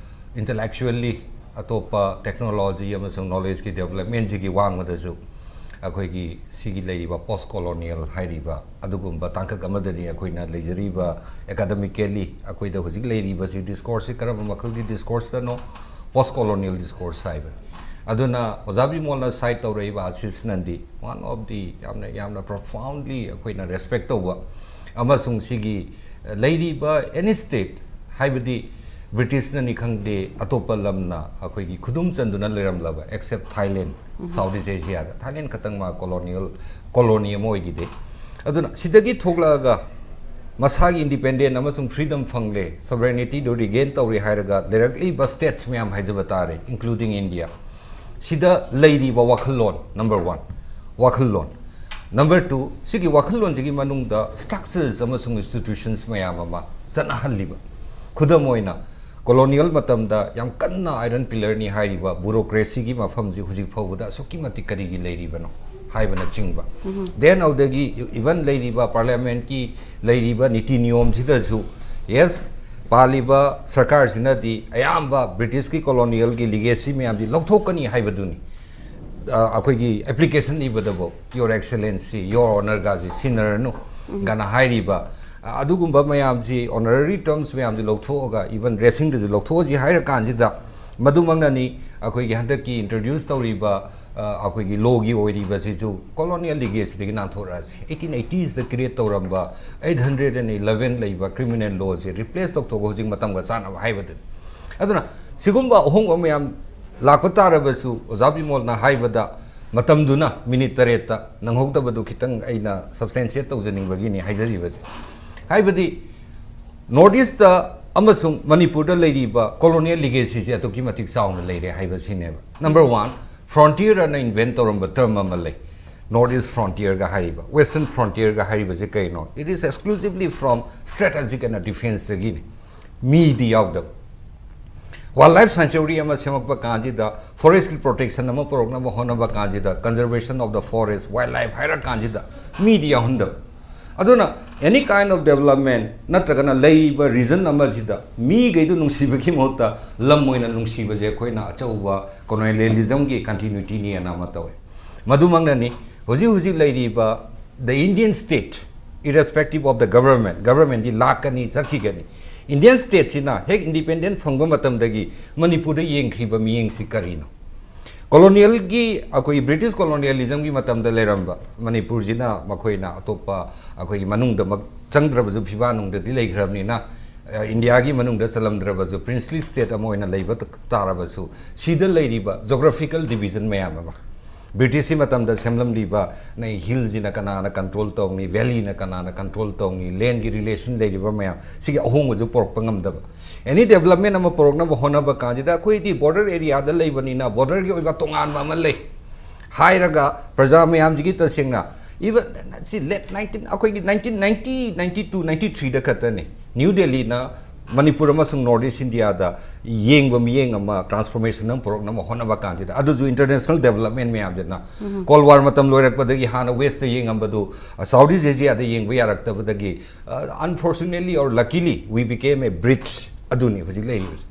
ꯏꯟꯇꯦꯂꯦꯛꯆꯨꯋꯦꯜꯂꯤ ꯑꯇꯣꯞꯄ ꯇꯦꯛꯅꯣꯂꯣꯖꯤ ꯑꯃꯁꯨꯡ ꯅꯣꯂꯦꯖꯀꯤ ꯗꯦꯕꯂꯞꯃꯦꯟꯁꯤꯒꯤ ꯋꯥꯡꯃꯗꯁꯨ ꯑꯩꯈꯣꯏꯒꯤ ꯁꯤꯒꯤ ꯂꯩꯔꯤꯕ ꯄꯣꯁ ꯀꯣꯂꯣꯅꯤꯌꯦꯜ ꯍꯥꯏꯔꯤꯕ ꯑꯗꯨꯒꯨꯝꯕ ꯇꯥꯡꯀꯛ ꯑꯃꯗꯅꯤ ꯑꯩꯈꯣꯏꯅ ꯂꯩꯖꯔꯤꯕ꯫ ꯑꯦꯀꯥꯗꯃꯤꯀꯦꯜꯂꯤ ꯑꯩꯈꯣꯏꯗ ꯍꯧꯖꯤꯛ ꯂꯩꯔꯤꯕꯁꯤ ꯗꯤꯁꯀꯣꯔꯁꯁꯤ ꯀꯔꯝꯕ ꯃꯈꯜꯒꯤ ꯗꯤꯁꯀꯣꯔꯁꯇꯅꯣ? ꯄꯣꯁ ꯀꯣꯂꯣꯅꯤꯌꯦꯜ ꯗꯤꯁꯀꯣꯔꯁ ꯍꯥꯏꯕꯅꯤ꯫ ꯑꯗꯨꯅ ꯑꯣꯖꯥ ꯕꯤꯃꯣꯜꯅ ꯁꯥꯏꯠ ꯇꯧꯔꯛꯏꯕ ꯑꯥꯁꯤꯁꯅꯟꯗꯤ, one of the ꯌꯥꯝꯅ, ꯌꯥꯝꯅ ꯄ꯭ꯔꯣꯐꯥꯎꯟꯂꯤ ꯑꯩꯈꯣꯏꯅ ꯔꯦꯁꯄꯦꯛ ꯇꯧꯕ ꯑꯃꯁꯨꯡ ꯁꯤꯒꯤ ꯂꯩꯔꯤꯕ ꯑꯦꯅꯤ ꯁ꯭ꯇꯦꯠ, ꯍꯥꯏꯕꯗꯤ ꯕ꯭ꯔꯤꯇꯤꯁꯅꯅꯤ ꯈꯪꯗꯦ, ꯑꯇꯣꯞꯄ ꯂꯝꯅ ꯑꯩꯈꯣꯏꯒꯤ ꯈꯨꯗꯨꯝ ꯆꯟꯗꯨꯅ ꯂꯩꯔꯝꯂꯕ, ꯑꯦꯛꯁꯦꯞ ꯊꯥꯏꯂꯦꯟ, ꯁꯥꯎꯠ ꯏꯁ ꯑꯦꯁꯤꯌꯥꯗ ꯊꯥꯏꯂꯦꯟ ꯈꯛꯇꯪ ꯃꯥ ꯀꯣꯂꯣꯅꯤꯌꯦꯜ, ꯀꯣꯂꯣꯅꯤ ꯑꯃ ꯑꯣꯏꯈꯤꯗꯦ꯫ ꯑꯗꯨꯅ ꯁꯤꯗꯒꯤ ꯊꯣꯛꯂꯛꯑꯒ ꯃꯁꯥꯒꯤ ꯏꯟꯗꯤꯄꯦꯟꯗꯦꯟ ꯑꯃꯁꯨꯡ ꯐ꯭ꯔꯤꯗꯝ ꯐꯪꯂꯦ, ꯁꯣꯕꯔꯦꯅꯤꯇꯤꯗꯨ ꯔꯤꯒꯦꯟ ꯇꯧꯔꯦ ꯍꯥꯏꯔꯒ ꯂꯩꯔꯛꯂꯤꯕ ꯁ꯭ꯇꯦꯠꯁ ꯃꯌꯥꯝ ꯍꯥꯏꯖꯕ ꯇꯥꯔꯦ, ꯏꯟꯀ꯭ꯂꯨꯗꯤꯡ ꯏꯟꯗꯤꯌꯥ, ꯁꯤꯗ ꯂꯩꯔꯤꯕ ꯋꯥꯈꯜꯂꯣꯟ, ꯅꯝꯕꯔ ꯋꯥꯟ, ꯋꯥꯈꯜꯂꯣꯟ꯫ ꯅꯝꯕꯔ ꯇꯨ, ꯁꯤꯒꯤ ꯋꯥꯈꯜꯂꯣꯟꯁꯤꯒꯤ ꯃꯅꯨꯡꯗ ꯁ꯭ꯇ꯭ꯔꯛꯆꯔꯁ ꯑꯃꯁꯨꯡ ꯏꯟꯁꯇꯤꯇ꯭ꯌꯨꯁꯟꯁ ꯃꯌꯥꯝ ꯑꯃ ꯆꯠꯅꯍꯜꯂꯤꯕ꯫ ꯈꯨꯗꯝ ꯑꯣꯏꯅ, ꯀꯣꯂꯣꯅꯤꯌꯦꯜ ꯃꯇꯝꯗ ꯌꯥꯝ ꯀꯟꯅ ꯑꯥꯏꯔꯟ ꯄꯤꯂꯔꯅꯤ ꯍꯥꯏꯔꯤꯕ ꯕ꯭ꯌꯨꯔꯣꯀ꯭ꯔꯦꯁꯤꯒꯤ ꯃꯐꯝꯁꯤ ꯍꯧꯖꯤꯛ ꯐꯥꯎꯕꯗ ꯑꯁꯨꯛꯀꯤ ꯃꯇꯤꯛ ꯀꯔꯤꯒꯤ ꯂꯩꯔꯤꯕꯅꯣ ꯍꯥꯏꯕꯅꯆꯤꯡꯕ꯫ ꯗꯦꯟ ꯑꯗꯨꯗꯒꯤ ꯏꯚꯟ ꯂꯩꯔꯤꯕ ꯄꯥꯔꯂꯤꯌꯥꯃꯦꯟꯠꯀꯤ ꯂꯩꯔꯤꯕ ꯅꯤꯇꯤ ꯅꯤꯌꯣꯝꯁꯤꯗꯁꯨ, ꯌꯦꯁ, ꯄꯥꯜꯂꯤꯕ ꯁꯔꯀꯥꯔꯁꯤꯅꯗꯤ ꯑꯌꯥꯝꯕ ꯕ꯭ꯔꯤꯇꯤꯁꯀꯤ ꯀꯣꯂꯣꯅꯤꯌꯦꯜꯒꯤ ꯂꯤꯒꯦꯁꯤ ꯃꯌꯥꯝꯗꯤ ꯂꯧꯊꯣꯛꯀꯅꯤ ꯍꯥꯏꯕꯗꯨꯅꯤ꯫ ꯑ, ꯑꯩꯈꯣꯏꯒꯤ ꯑꯦꯄ꯭ꯂꯤꯀꯦꯁꯟ ꯏꯕꯗꯕꯨ "Your Excellency", "Your Honour"ꯒꯁꯤ ꯁꯤꯖꯤꯟꯅꯔꯅꯨ ꯒꯥꯅ ꯍꯥꯏꯔꯤꯕ, ꯑ, ꯑꯗꯨꯒꯨꯝꯕ ꯃꯌꯥꯝꯁꯤ, ꯑꯣꯅꯔꯔꯤ ꯇꯔꯝꯁ ꯃꯌꯥꯝꯁꯤ ꯂꯧꯊꯣꯛꯑꯒ, ꯏꯚꯟ ꯗ꯭ꯔꯦꯁꯤꯡꯗꯁꯨ ꯂꯧꯊꯣꯛꯑꯁꯤ ꯍꯥꯏꯔꯀꯥꯟꯁꯤꯗ, ꯃꯗꯨꯃꯛꯅꯅꯤ ꯑꯩꯈꯣꯏꯒꯤ ꯍꯟꯗꯛꯀꯤ ꯏꯟꯇ꯭ꯔꯣꯗ꯭ꯌꯨꯁ ꯇꯧꯔꯤꯕ, ꯑ, ꯑꯩꯈꯣꯏꯒꯤ ꯂꯣꯒꯤ ꯑꯣꯏꯔꯤꯕꯁꯤꯁꯨ ꯀꯣꯂꯣꯅꯤꯌꯦꯜ ꯂꯤꯒꯦꯁꯤꯗꯒꯤ ꯅꯥꯟꯊꯣꯔꯛꯑꯁꯤ꯫ ꯑꯩꯠꯇꯤꯟ ꯑꯩꯠꯇꯤꯁꯇ ꯀ꯭ꯔꯤꯌꯦꯠ ꯇꯧꯔꯝꯕ eight hundred and eleven ꯂꯩꯕ ꯀ꯭ꯔꯤꯃꯤꯅꯦꯜ ꯂꯣꯁꯦ ꯔꯤꯄ꯭ꯂꯦꯁ ꯇꯧꯊꯣꯛꯑꯒ ꯍꯧꯖꯤꯛ ꯃꯇꯝꯒ ꯆꯥꯟꯅꯕ ꯍꯥꯏꯕꯗꯨꯅꯤ꯫ ꯑꯗꯨꯅ ꯁꯤꯒꯨꯝꯕ ꯑꯍꯣꯡꯕ ꯃꯌꯥꯝ ꯂꯥꯛꯄ ꯇꯥꯔꯕꯁꯨ, ꯑꯣꯖꯥ ꯕꯤꯃꯣꯜꯅ ꯍꯥꯏꯕꯗ, ꯃꯇꯝꯗꯨꯅ ꯃꯤꯅꯤꯠ ꯇꯔꯦꯠꯇ ꯅꯪꯍꯧꯗꯕꯗꯨ ꯈꯤꯇꯪ ꯑꯩꯅ ꯁꯕꯁꯇꯦꯟꯁꯤꯌꯦꯠ ꯇꯧꯖꯅꯤꯡꯕꯒꯤꯅꯤ ꯍꯥꯏꯖꯔꯤꯕꯁꯦ꯫ ꯍꯥꯏꯕꯗꯤ, ꯅꯣꯔꯠ ꯏꯁꯇ ꯑꯃꯁꯨꯡ ꯃꯅꯤꯄꯨꯔꯗ ꯂꯩꯔꯤꯕ ꯀꯣꯂꯣꯅꯤꯌꯦꯜ ꯂꯤꯒꯦꯁꯤꯁꯦ ꯑꯗꯨꯛꯀꯤ ꯃꯇꯤꯛ ꯆꯥꯎꯅ ꯂꯩꯔꯦ ꯍꯥꯏꯕꯁꯤꯅꯦꯕ꯫ ꯅꯝꯕꯔ ꯋꯥꯟ, ꯐ꯭ꯔꯣꯟꯇꯤꯌꯔ ꯑꯅ ꯏꯟꯚꯦꯟꯠ ꯇꯧꯔꯝꯕ ꯇꯔꯝ ꯑꯃ ꯂꯩ, ꯅꯣꯔꯠ ꯏꯁ ꯐ꯭ꯔꯣꯟꯇꯤꯌꯔꯒ ꯍꯥꯏꯔꯤꯕ, ꯋꯦꯁꯇꯔꯟ ꯐ꯭ꯔꯣꯟꯇꯤꯌꯔꯒ ꯍꯥꯏꯔꯤꯕꯁꯦ ꯀꯩꯅꯣ? It is exclusively from strategic and defenceꯗꯒꯤꯅꯤ꯫ ꯃꯤꯗꯤ ꯌꯥꯎꯗꯕ꯫ ꯋꯥꯏꯜ ꯂꯥꯏꯐ ꯁꯦꯡꯆꯨꯔꯤ ꯑꯃ ꯁꯦꯝꯃꯛꯄ ꯀꯥꯟꯁꯤꯗ, ꯐꯣꯔꯦꯁꯀꯤ ꯄ꯭ꯔꯣꯇꯦꯛꯁꯟ ꯑꯃ ꯄꯨꯔꯛꯅꯕ ꯍꯣꯠꯅꯕ ꯀꯥꯟꯁꯤꯗ, conservation of the forest, wildlife ꯍꯥꯏꯔ ꯀꯥꯟꯁꯤꯗ ꯃꯤꯗꯤ ꯌꯥꯎꯍꯟꯗꯕ꯫ ꯑꯗꯨꯅ, any kind of development ꯅꯠꯇ꯭ꯔꯒꯅ ꯂꯩꯔꯤꯕ ꯔꯤꯖꯟ ꯑꯃꯁꯤꯗ ꯃꯤꯈꯩꯗꯨ ꯅꯨꯡꯁꯤꯕꯒꯤ ꯃꯍꯨꯠꯇ ꯂꯝ ꯑꯣꯏꯅ ꯅꯨꯡꯁꯤꯕꯁꯦ ꯑꯩꯈꯣꯏꯅ ꯑꯆꯧꯕ ꯀꯣꯂꯣꯅꯤꯌꯦꯂꯤꯖꯝꯒꯤ ꯀꯟꯇꯤꯅ꯭ꯌꯨꯇꯤꯅꯤ ꯑꯅ ꯑꯃ ꯇꯧꯋꯦ꯫ ꯃꯗꯨꯃꯛꯅꯅꯤ ꯍꯧꯖꯤꯛ ꯍꯧꯖꯤꯛ ꯂꯩꯔꯤꯕ the Indian state, irrespective of the government, ꯒꯚꯔꯟꯃꯦꯟꯠꯇꯤ ꯂꯥꯛꯀꯅꯤ, ꯆꯠꯈꯤꯒꯅꯤ꯫ ꯏꯟꯗꯤꯌꯟ ꯁ꯭ꯇꯦꯠꯁꯤꯅ ꯍꯦꯛ ꯏꯟꯗꯤꯄꯦꯟꯗꯦꯟꯠ ꯐꯪꯕ ꯃꯇꯝꯗꯒꯤ ꯃꯅꯤꯄꯨꯔꯗ ꯌꯦꯡꯈ꯭ꯔꯤꯕ ꯃꯤꯠꯌꯦꯡꯁꯤ ꯀꯔꯤꯅꯣ? ꯀꯣꯂꯣꯅꯤꯌꯦꯜꯒꯤ, ꯑꯩꯈꯣꯏꯒꯤ ꯕ꯭ꯔꯤꯇꯤꯁ ꯀꯣꯂꯣꯅꯤꯌꯦꯂꯤꯖꯝꯒꯤ ꯃꯇꯝꯗ ꯂꯩꯔꯝꯕ ꯃꯅꯤꯄꯨꯔꯁꯤꯅ ꯃꯈꯣꯏꯅ ꯑꯇꯣꯞꯄ ꯑꯩꯈꯣꯏꯒꯤ ꯃꯅꯨꯡꯗꯃꯛ ꯆꯪꯗ꯭ꯔꯕꯁꯨ, ꯐꯤꯕꯥ ꯅꯨꯡꯗꯗꯤ ꯂꯩꯈ꯭ꯔꯕꯅꯤꯅ, ꯑ, ꯏꯟꯗꯤꯌꯥꯒꯤ ꯃꯅꯨꯡꯗ ꯆꯜꯂꯝꯗ꯭ꯔꯕꯁꯨ, ꯄ꯭ꯔꯤꯟꯁꯂꯤ ꯁ꯭ꯇꯦꯠ ꯑꯃ ꯑꯣꯏꯅ ꯂꯩꯕ ꯇꯥꯔꯕꯁꯨ, ꯁꯤꯗ ꯂꯩꯔꯤꯕ ꯖꯣꯒ꯭ꯔꯥꯐꯤꯀꯦꯜ ꯗꯤꯕꯤꯖꯟ ꯃꯌꯥꯝ ꯑꯃ, ꯕ꯭ꯔꯤꯇꯤꯁꯀꯤ ꯃꯇꯝꯗ ꯁꯦꯝꯂꯝꯂꯤꯕ ꯅꯪ ꯍꯤꯜꯁꯤꯅ ꯀꯅꯥꯅ ꯀꯟꯇ꯭ꯔꯣꯜ ꯇꯧꯅꯤ, ꯚꯦꯂꯤꯅ ꯀꯅꯥꯅ ꯀꯟꯇ꯭ꯔꯣꯜ ꯇꯧꯅꯤ, ꯂꯦꯟꯒꯤ ꯔꯤꯂꯦꯁꯟ ꯂꯩꯔꯤꯕ ꯃꯌꯥꯝ ꯁꯤꯒꯤ ꯑꯍꯣꯡꯕꯁꯨ ꯄꯨꯔꯛꯄ ꯉꯝꯗꯕ꯫ ꯑꯦꯅꯤ ꯗꯦꯕꯂꯞꯃꯦꯟ ꯑꯃ ꯄꯨꯔꯛꯅꯕ ꯍꯣꯠꯅꯕ ꯀꯥꯟꯁꯤꯗ ꯑꯩꯈꯣꯏꯗꯤ ꯕꯣꯔꯗꯔ ꯑꯦꯔꯤꯌꯥꯗ ꯂꯩꯕꯅꯤꯅ ꯕꯣꯔꯗꯔꯒꯤ ꯑꯣꯏꯕ ꯇꯣꯉꯥꯟꯕ ꯑꯃ ꯂꯩ ꯍꯥꯏꯔꯒ ꯄ꯭ꯔꯖꯥ ꯃꯌꯥꯝꯁꯤꯒꯤ ꯇꯁꯦꯡꯅ even ꯁꯤ ꯂꯦꯠ ꯅꯥꯏꯟꯇꯤꯟ, ꯑꯩꯈꯣꯏꯒꯤ nineteen ninety, ninety two, ninety ꯊ꯭ꯔꯤꯗ ꯈꯛꯇꯅꯤ ꯅ꯭ꯌꯨ ꯗꯦꯜꯂꯤꯅ ꯃꯅꯤꯄꯨꯔ ꯑꯃꯁꯨꯡ ꯅꯣꯔꯠ ꯏꯁ ꯏꯟꯗꯤꯌꯥꯗ ꯌꯦꯡꯕ ꯃꯤꯠꯌꯦꯡ ꯑꯃ, ꯇ꯭ꯔꯥꯟꯁꯐꯣꯔꯃꯦꯁꯟ ꯑꯃ ꯄꯨꯔꯛꯅꯕ ꯍꯣꯠꯅꯕ ꯀꯥꯟꯁꯤꯗ, ꯑꯗꯨꯁꯨ ꯏꯟꯇꯔꯅꯦꯁꯅꯦꯜ ꯗꯦꯕꯂꯞꯃꯦꯟ ꯃꯌꯥꯝꯁꯤꯅ꯫ ꯀꯣꯜ ꯋꯥꯔ ꯃꯇꯝ ꯂꯣꯏꯔꯛꯄꯗꯒꯤ ꯍꯥꯟꯅ ꯋꯦꯁꯇ ꯌꯦꯡꯉꯝꯕꯗꯨ ꯁꯥꯎꯠ ꯏꯁ ꯑꯦꯁꯤꯌꯥꯗ ꯌꯦꯡꯕ ꯌꯥꯔꯛꯇꯕꯗꯒꯤ, unfortunately or luckily, we became a bridge, ꯑꯗꯨꯅꯤ ꯍꯧꯖꯤꯛ ꯂꯩꯔꯤꯕꯁꯦ꯫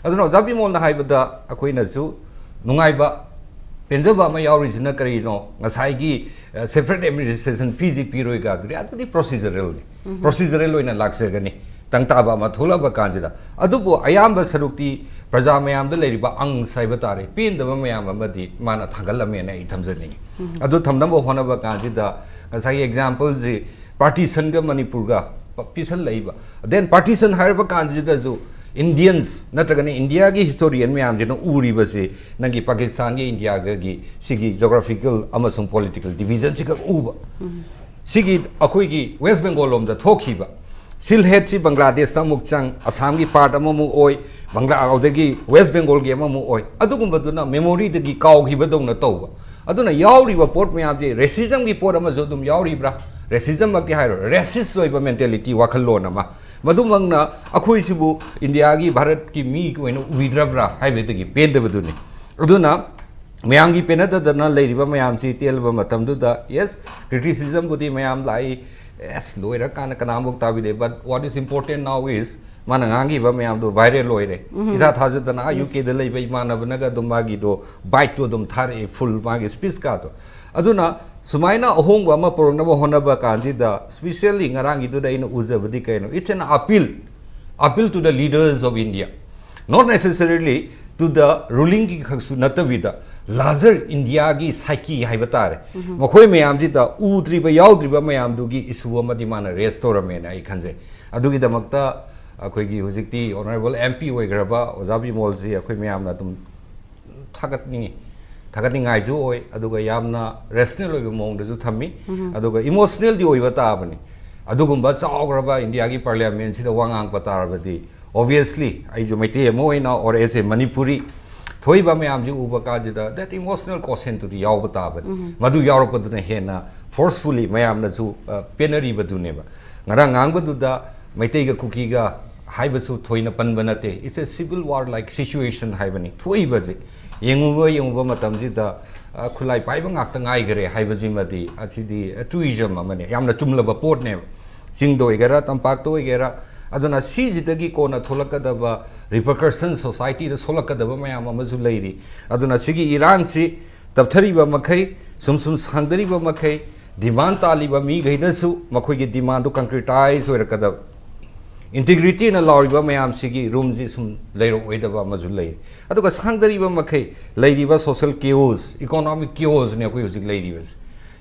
ꯑꯗꯨꯅ ꯑꯣꯖꯥ ꯕꯤꯃꯣꯜꯅ ꯍꯥꯏꯕꯗ ꯑꯩꯈꯣꯏꯅꯁꯨ ꯅꯨꯡꯉꯥꯏꯕ, ꯄꯦꯟꯖꯕ ꯑꯃ ꯌꯥꯎꯔꯤꯁꯤꯅ ꯀꯔꯤꯅꯣ? ꯉꯁꯥꯏꯒꯤ ꯁꯦꯄꯔꯦꯠ ꯑꯦꯗꯃꯤꯅꯤꯁꯇ꯭ꯔꯦꯁꯟ ꯄꯤꯁꯤ ꯄꯤꯔꯣꯏꯒ ꯑꯗꯨꯗꯤ, ꯑꯗꯨꯗꯤ ꯄ꯭ꯔꯣꯁꯤꯖꯔꯦꯜꯅꯤ꯫ ꯄ꯭ꯔꯣꯁꯤꯖꯔꯦꯜ ꯑꯣꯏꯅ ꯂꯥꯛꯆꯒꯅꯤ ꯇꯪ ꯇꯥꯕ ꯑꯃ ꯊꯣꯛꯂꯛꯑꯕ ꯀꯥꯟꯁꯤꯗ꯫ ꯑꯗꯨꯕꯨ ꯑꯌꯥꯝꯕ ꯁꯔꯨꯛꯇꯤ ꯄ꯭ꯔꯖꯥ ꯃꯌꯥꯝꯗ ꯂꯩꯔꯤꯕ ꯑꯪꯁ ꯍꯥꯏꯕ ꯇꯥꯔꯦ, ꯄꯦꯟꯗꯕ ꯃꯌꯥꯝ ꯑꯃꯗꯤ ꯃꯥꯅ ꯊꯥꯡꯒꯠꯂꯝꯃꯦꯅ ꯑꯩ ꯊꯝꯖꯅꯤꯡꯉꯤ꯫ ꯑꯗꯨ ꯊꯝꯅꯕ ꯍꯣꯠꯅꯕ ꯀꯥꯟꯁꯤꯗ ꯉꯁꯥꯏꯒꯤ ꯑꯦꯛꯖꯥꯝꯄꯜꯁꯤ ꯄꯥꯔꯇꯤꯁꯟꯒ ꯃꯅꯤꯄꯨꯔꯒ ꯄ-, ꯄꯤꯁꯜꯂꯛꯏꯕ꯫ ꯗꯦꯟ ꯄꯥꯔꯇꯤꯁꯟ ꯍꯥꯏꯔꯕ ꯀꯥꯟꯁꯤꯗꯁꯨ ꯏꯟꯗꯤꯌꯟꯁ ꯅꯠꯇ꯭ꯔꯒꯅ ꯏꯟꯗꯤꯌꯥꯒꯤ ꯍꯤꯁꯇꯣꯔꯤꯌꯟ ꯃꯌꯥꯝꯁꯤꯅ ꯎꯔꯤꯕꯁꯤ ꯅꯪꯒꯤ ꯄꯥꯀꯤꯁꯇꯥꯟꯒꯤ ꯏꯟꯗꯤꯌꯥꯒꯒꯤ ꯁꯤꯒꯤ ꯖꯣꯒ꯭ꯔꯥꯐꯤꯀꯦꯜ ꯑꯃꯁꯨꯡ ꯄꯣꯂꯤꯇꯤꯀꯦꯜ ꯗꯤꯚꯤꯖꯟꯁꯤꯈꯛ ꯎꯕ꯫ ꯁꯤꯒꯤ ꯑꯩꯈꯣꯏꯒꯤ ꯋꯦꯁ ꯕꯦꯡꯒꯣꯜ ꯂꯣꯝꯗ ꯊꯣꯛꯈꯤꯕ ꯁꯤꯜꯍꯦꯠꯁꯤ ꯕꯪꯒ꯭ꯂꯥꯗꯦꯁꯇ ꯑꯃꯨꯛ ꯆꯪ, ꯑꯁꯥꯝꯒꯤ ꯄꯥꯔꯠ ꯑꯃꯃꯨꯛ ꯑꯣꯏ, ꯕꯪꯒ꯭ꯂꯥ ꯑꯗꯒꯤ ꯋꯦꯁ ꯕꯦꯡꯒꯣꯜꯒꯤ ꯑꯃꯃꯨꯛ ꯑꯣꯏ, ꯑꯗꯨꯒꯨꯝꯕꯗꯨꯅ ꯃꯦꯃꯣꯔꯤꯗꯒꯤ ꯀꯥꯎꯈꯤꯕꯗꯧꯅ ꯇꯧꯕ꯫ ꯑꯗꯨꯅ ꯌꯥꯎꯔꯤꯕ ꯄꯣꯠ ꯃꯌꯥꯝꯁꯦ ꯔꯦꯁꯤꯖꯝꯒꯤ ꯄꯣꯠ ꯑꯃꯁꯨ ꯑꯗꯨꯝ ꯌꯥꯎꯔꯤꯕ꯭ꯔꯥ? ꯔꯦꯁꯤꯖꯝꯃꯛꯇꯤ ꯍꯥꯏꯔꯣꯏ, ꯔꯦꯁꯤꯁ ꯑꯣꯏꯕ ꯃꯦꯟꯇꯦꯂꯤꯇꯤ, ꯋꯥꯈꯜꯂꯣꯟ ꯑꯃ꯫ ꯃꯗꯨꯃꯛꯅ ꯑꯩꯈꯣꯏꯁꯤꯕꯨ ꯏꯟꯗꯤꯌꯥꯒꯤ, ꯚꯥꯔꯠꯀꯤ ꯃꯤ ꯑꯣꯏꯅ ꯎꯕꯤꯗ꯭ꯔꯕ꯭ꯔꯥ ꯍꯥꯏꯕꯗꯒꯤ ꯄꯦꯟꯗꯕꯗꯨꯅꯤ꯫ ꯑꯗꯨꯅ ꯃꯌꯥꯝꯒꯤ ꯄꯦꯟꯅꯗꯗꯅ ꯂꯩꯔꯤꯕ ꯃꯌꯥꯝꯁꯤ ꯇꯦꯜꯂꯕ ꯃꯇꯝꯗꯨꯗ, ꯌꯦꯁ, ꯀ꯭ꯔꯤꯇꯤꯁꯤꯖꯝꯕꯨꯗꯤ ꯃꯌꯥꯝ ꯂꯥꯛꯏ, ꯑꯦꯁ, ꯂꯣꯏꯔꯀꯥꯟꯗ ꯀꯅꯥꯃꯨꯛ ꯇꯥꯕꯤꯗꯦ꯫ But what is important now is ꯃꯥꯅ ꯉꯥꯡꯈꯤꯕ ꯃꯌꯥꯝꯗꯣ ꯚꯥꯏꯔꯦꯜ ꯑꯣꯏꯔꯦ꯫ ꯏꯊꯥ ꯊꯥꯖꯗꯅ ꯑꯥ ꯌꯨ ꯀꯦꯗ ꯂꯩꯕ ꯏꯃꯥꯟꯅꯕꯅꯒ ꯑꯗꯨꯝ ꯃꯥꯒꯤꯗꯣ ꯕꯥꯏꯠꯇꯣ ꯑꯗꯨꯝ ꯊꯥꯔꯛꯑꯦ, ꯐꯨꯜ ꯃꯥꯒꯤ ꯁ꯭ꯄꯤꯆꯀꯥꯗꯣ꯫ ꯑꯗꯨꯅ ꯁꯨꯃꯥꯏꯅ ꯑꯍꯣꯡꯕ ꯑꯃ ꯄꯨꯔꯛꯅꯕ ꯍꯣꯠꯅꯕ ꯀꯥꯟꯁꯤꯗ, specially ꯉꯔꯥꯡꯒꯤꯗꯨꯗ ꯑꯩꯅ ꯎꯖꯕꯗꯤ ꯀꯩꯅꯣ, it's an appeal, appeal to the leaders of India, not necessarily to the rulingꯒꯤ ꯈꯛꯁꯨ ꯅꯠꯇꯕꯤꯗ, larger ꯏꯟꯗꯤꯌꯥꯒꯤ psyche ꯍꯥꯏꯕ ꯇꯥꯔꯦ, ꯃꯈꯣꯏ ꯃꯌꯥꯝꯁꯤꯗ ꯎꯗ꯭ꯔꯤꯕ ꯌꯥꯎꯗ꯭ꯔꯤꯕ ꯃꯌꯥꯝꯗꯨꯒꯤ ꯏꯁꯨ ꯑꯃꯗꯤ ꯃꯥꯅ ꯔꯦꯁ ꯇꯧꯔꯝꯃꯦꯅ ꯑꯩ ꯈꯟꯖꯩ꯫ ꯑꯗꯨꯒꯤꯗꯃꯛꯇ ꯑꯩꯈꯣꯏꯒꯤ ꯍꯧꯖꯤꯛꯇꯤ ꯑꯣꯅꯔꯦꯕꯜ ꯑꯦꯝ ꯄꯤ ꯑꯣꯏꯈ꯭ꯔꯕ ꯑꯣꯖꯥ ꯕꯤꯃꯣꯜꯁꯤ ꯑꯩꯈꯣꯏ ꯃꯌꯥꯝꯅ ꯑꯗꯨꯝ ꯊꯥꯒꯠꯅꯤꯡꯉꯤ꯫ ꯊꯥꯒꯠꯅꯤꯡꯉꯥꯏꯁꯨ ꯑꯣꯏ, ꯑꯗꯨꯒ ꯌꯥꯝꯅ ꯔꯦꯁꯅꯦꯜ ꯑꯣꯏꯕ ꯃꯑꯣꯡꯗꯁꯨ ꯊꯝꯃꯤ꯫ ꯑꯗꯨꯒ ꯏꯃꯣꯁꯅꯦꯜꯗꯤ ꯑꯣꯏꯕ ꯇꯥꯕꯅꯤ꯫ ꯑꯗꯨꯒꯨꯝꯕ ꯆꯥꯎꯈ꯭ꯔꯕ ꯏꯟꯗꯤꯌꯥꯒꯤ ꯄꯥꯔꯂꯤꯌꯥꯃꯦꯟꯁꯤꯗ ꯋꯥ ꯉꯥꯡꯕ ꯇꯥꯔꯕꯗꯤ, obviously ꯑꯩꯁꯨ ꯃꯩꯇꯩ ꯑꯃ ꯑꯣꯏꯅ, or as a Manipuri, ꯊꯣꯛꯏꯕ ꯃꯌꯥꯝꯁꯤ ꯎꯕ ꯀꯥꯟꯁꯤꯗ that emotional quotient ꯇꯨꯗꯤ ꯌꯥꯎꯕ ꯇꯥꯕꯅꯤ꯫ ꯃꯗꯨ ꯌꯥꯎꯔꯛꯄꯗꯨꯅ ꯍꯦꯟꯅ forcefully ꯃꯌꯥꯝꯅꯁꯨ, ꯑ, ꯄꯦꯟꯅꯔꯤꯕꯗꯨꯅꯦꯕ꯫ ꯉꯔꯥꯡ ꯉꯥꯡꯕꯗꯨꯗ ꯃꯩꯇꯩꯒ ꯀꯨꯀꯤꯒ ꯍꯥꯏꯕꯁꯨ ꯊꯣꯏꯅ ꯄꯟꯕ ꯅꯠꯇꯦ꯫ It's a civil war like situation ꯍꯥꯏꯕꯅꯤ ꯊꯣꯛꯏꯕꯁꯦ꯫ ꯌꯦꯡꯉꯨꯕ, ꯌꯦꯡꯉꯨꯕ ꯃꯇꯝꯁꯤꯗ, ꯑ, ꯈꯨꯠꯂꯥꯏ ꯄꯥꯏꯕ ꯉꯥꯛꯇ ꯉꯥꯏꯈꯔꯦ ꯍꯥꯏꯕꯁꯤꯃꯗꯤ, ꯑꯁꯤꯗꯤ truism ꯑꯃꯅꯤ, ꯌꯥꯝꯅ ꯆꯨꯝꯂꯕ ꯄꯣꯠꯅꯦꯕ꯫ ꯆꯤꯡꯗ ꯑꯣꯏꯒꯦꯔꯥ, ꯇꯝꯄꯥꯛꯇ ꯑꯣꯏꯒꯦꯔꯥ꯫ ꯑꯗꯨꯅ ꯁꯤꯁꯤꯗꯒꯤ ꯀꯣꯟꯅ ꯊꯣꯛꯂꯛꯀꯗꯕ repercussion, society ꯗ ꯁꯣꯛꯂꯛꯀꯗꯕ ꯃꯌꯥꯝ ꯑꯃꯁꯨ ꯂꯩꯔꯤ꯫ ꯑꯗꯨꯅ ꯁꯤꯒꯤ ꯏꯔꯥꯡꯁꯤ ꯇꯞꯊꯔꯤꯕ ꯃꯈꯩ, ꯁꯨꯝ ꯁꯨꯝ ꯁꯥꯡꯗꯔꯤꯕ ꯃꯈꯩ, demand ꯇꯥꯜꯂꯤꯕ ꯃꯤꯈꯩꯅꯁꯨ ꯃꯈꯣꯏꯒꯤ demand ꯗꯨ concretize ꯑꯣꯏꯔꯛꯀꯗꯕ, integrity ꯅ ꯂꯥꯎꯔꯤꯕ ꯃꯌꯥꯝꯁꯤꯒꯤ room ꯁꯤ ꯁꯨꯝ ꯂꯩꯔꯛꯑꯣꯏꯗꯕ ꯑꯃꯁꯨ ꯂꯩ꯫ ꯑꯗꯨꯒ ꯁꯥꯡꯗꯔꯤꯕ ꯃꯈꯩ ꯂꯩꯔꯤꯕ social chaos, economic chaos ꯅꯤ ꯑꯩꯈꯣꯏ ꯍꯧꯖꯤꯛ ꯂꯩꯔꯤꯕꯁꯦ꯫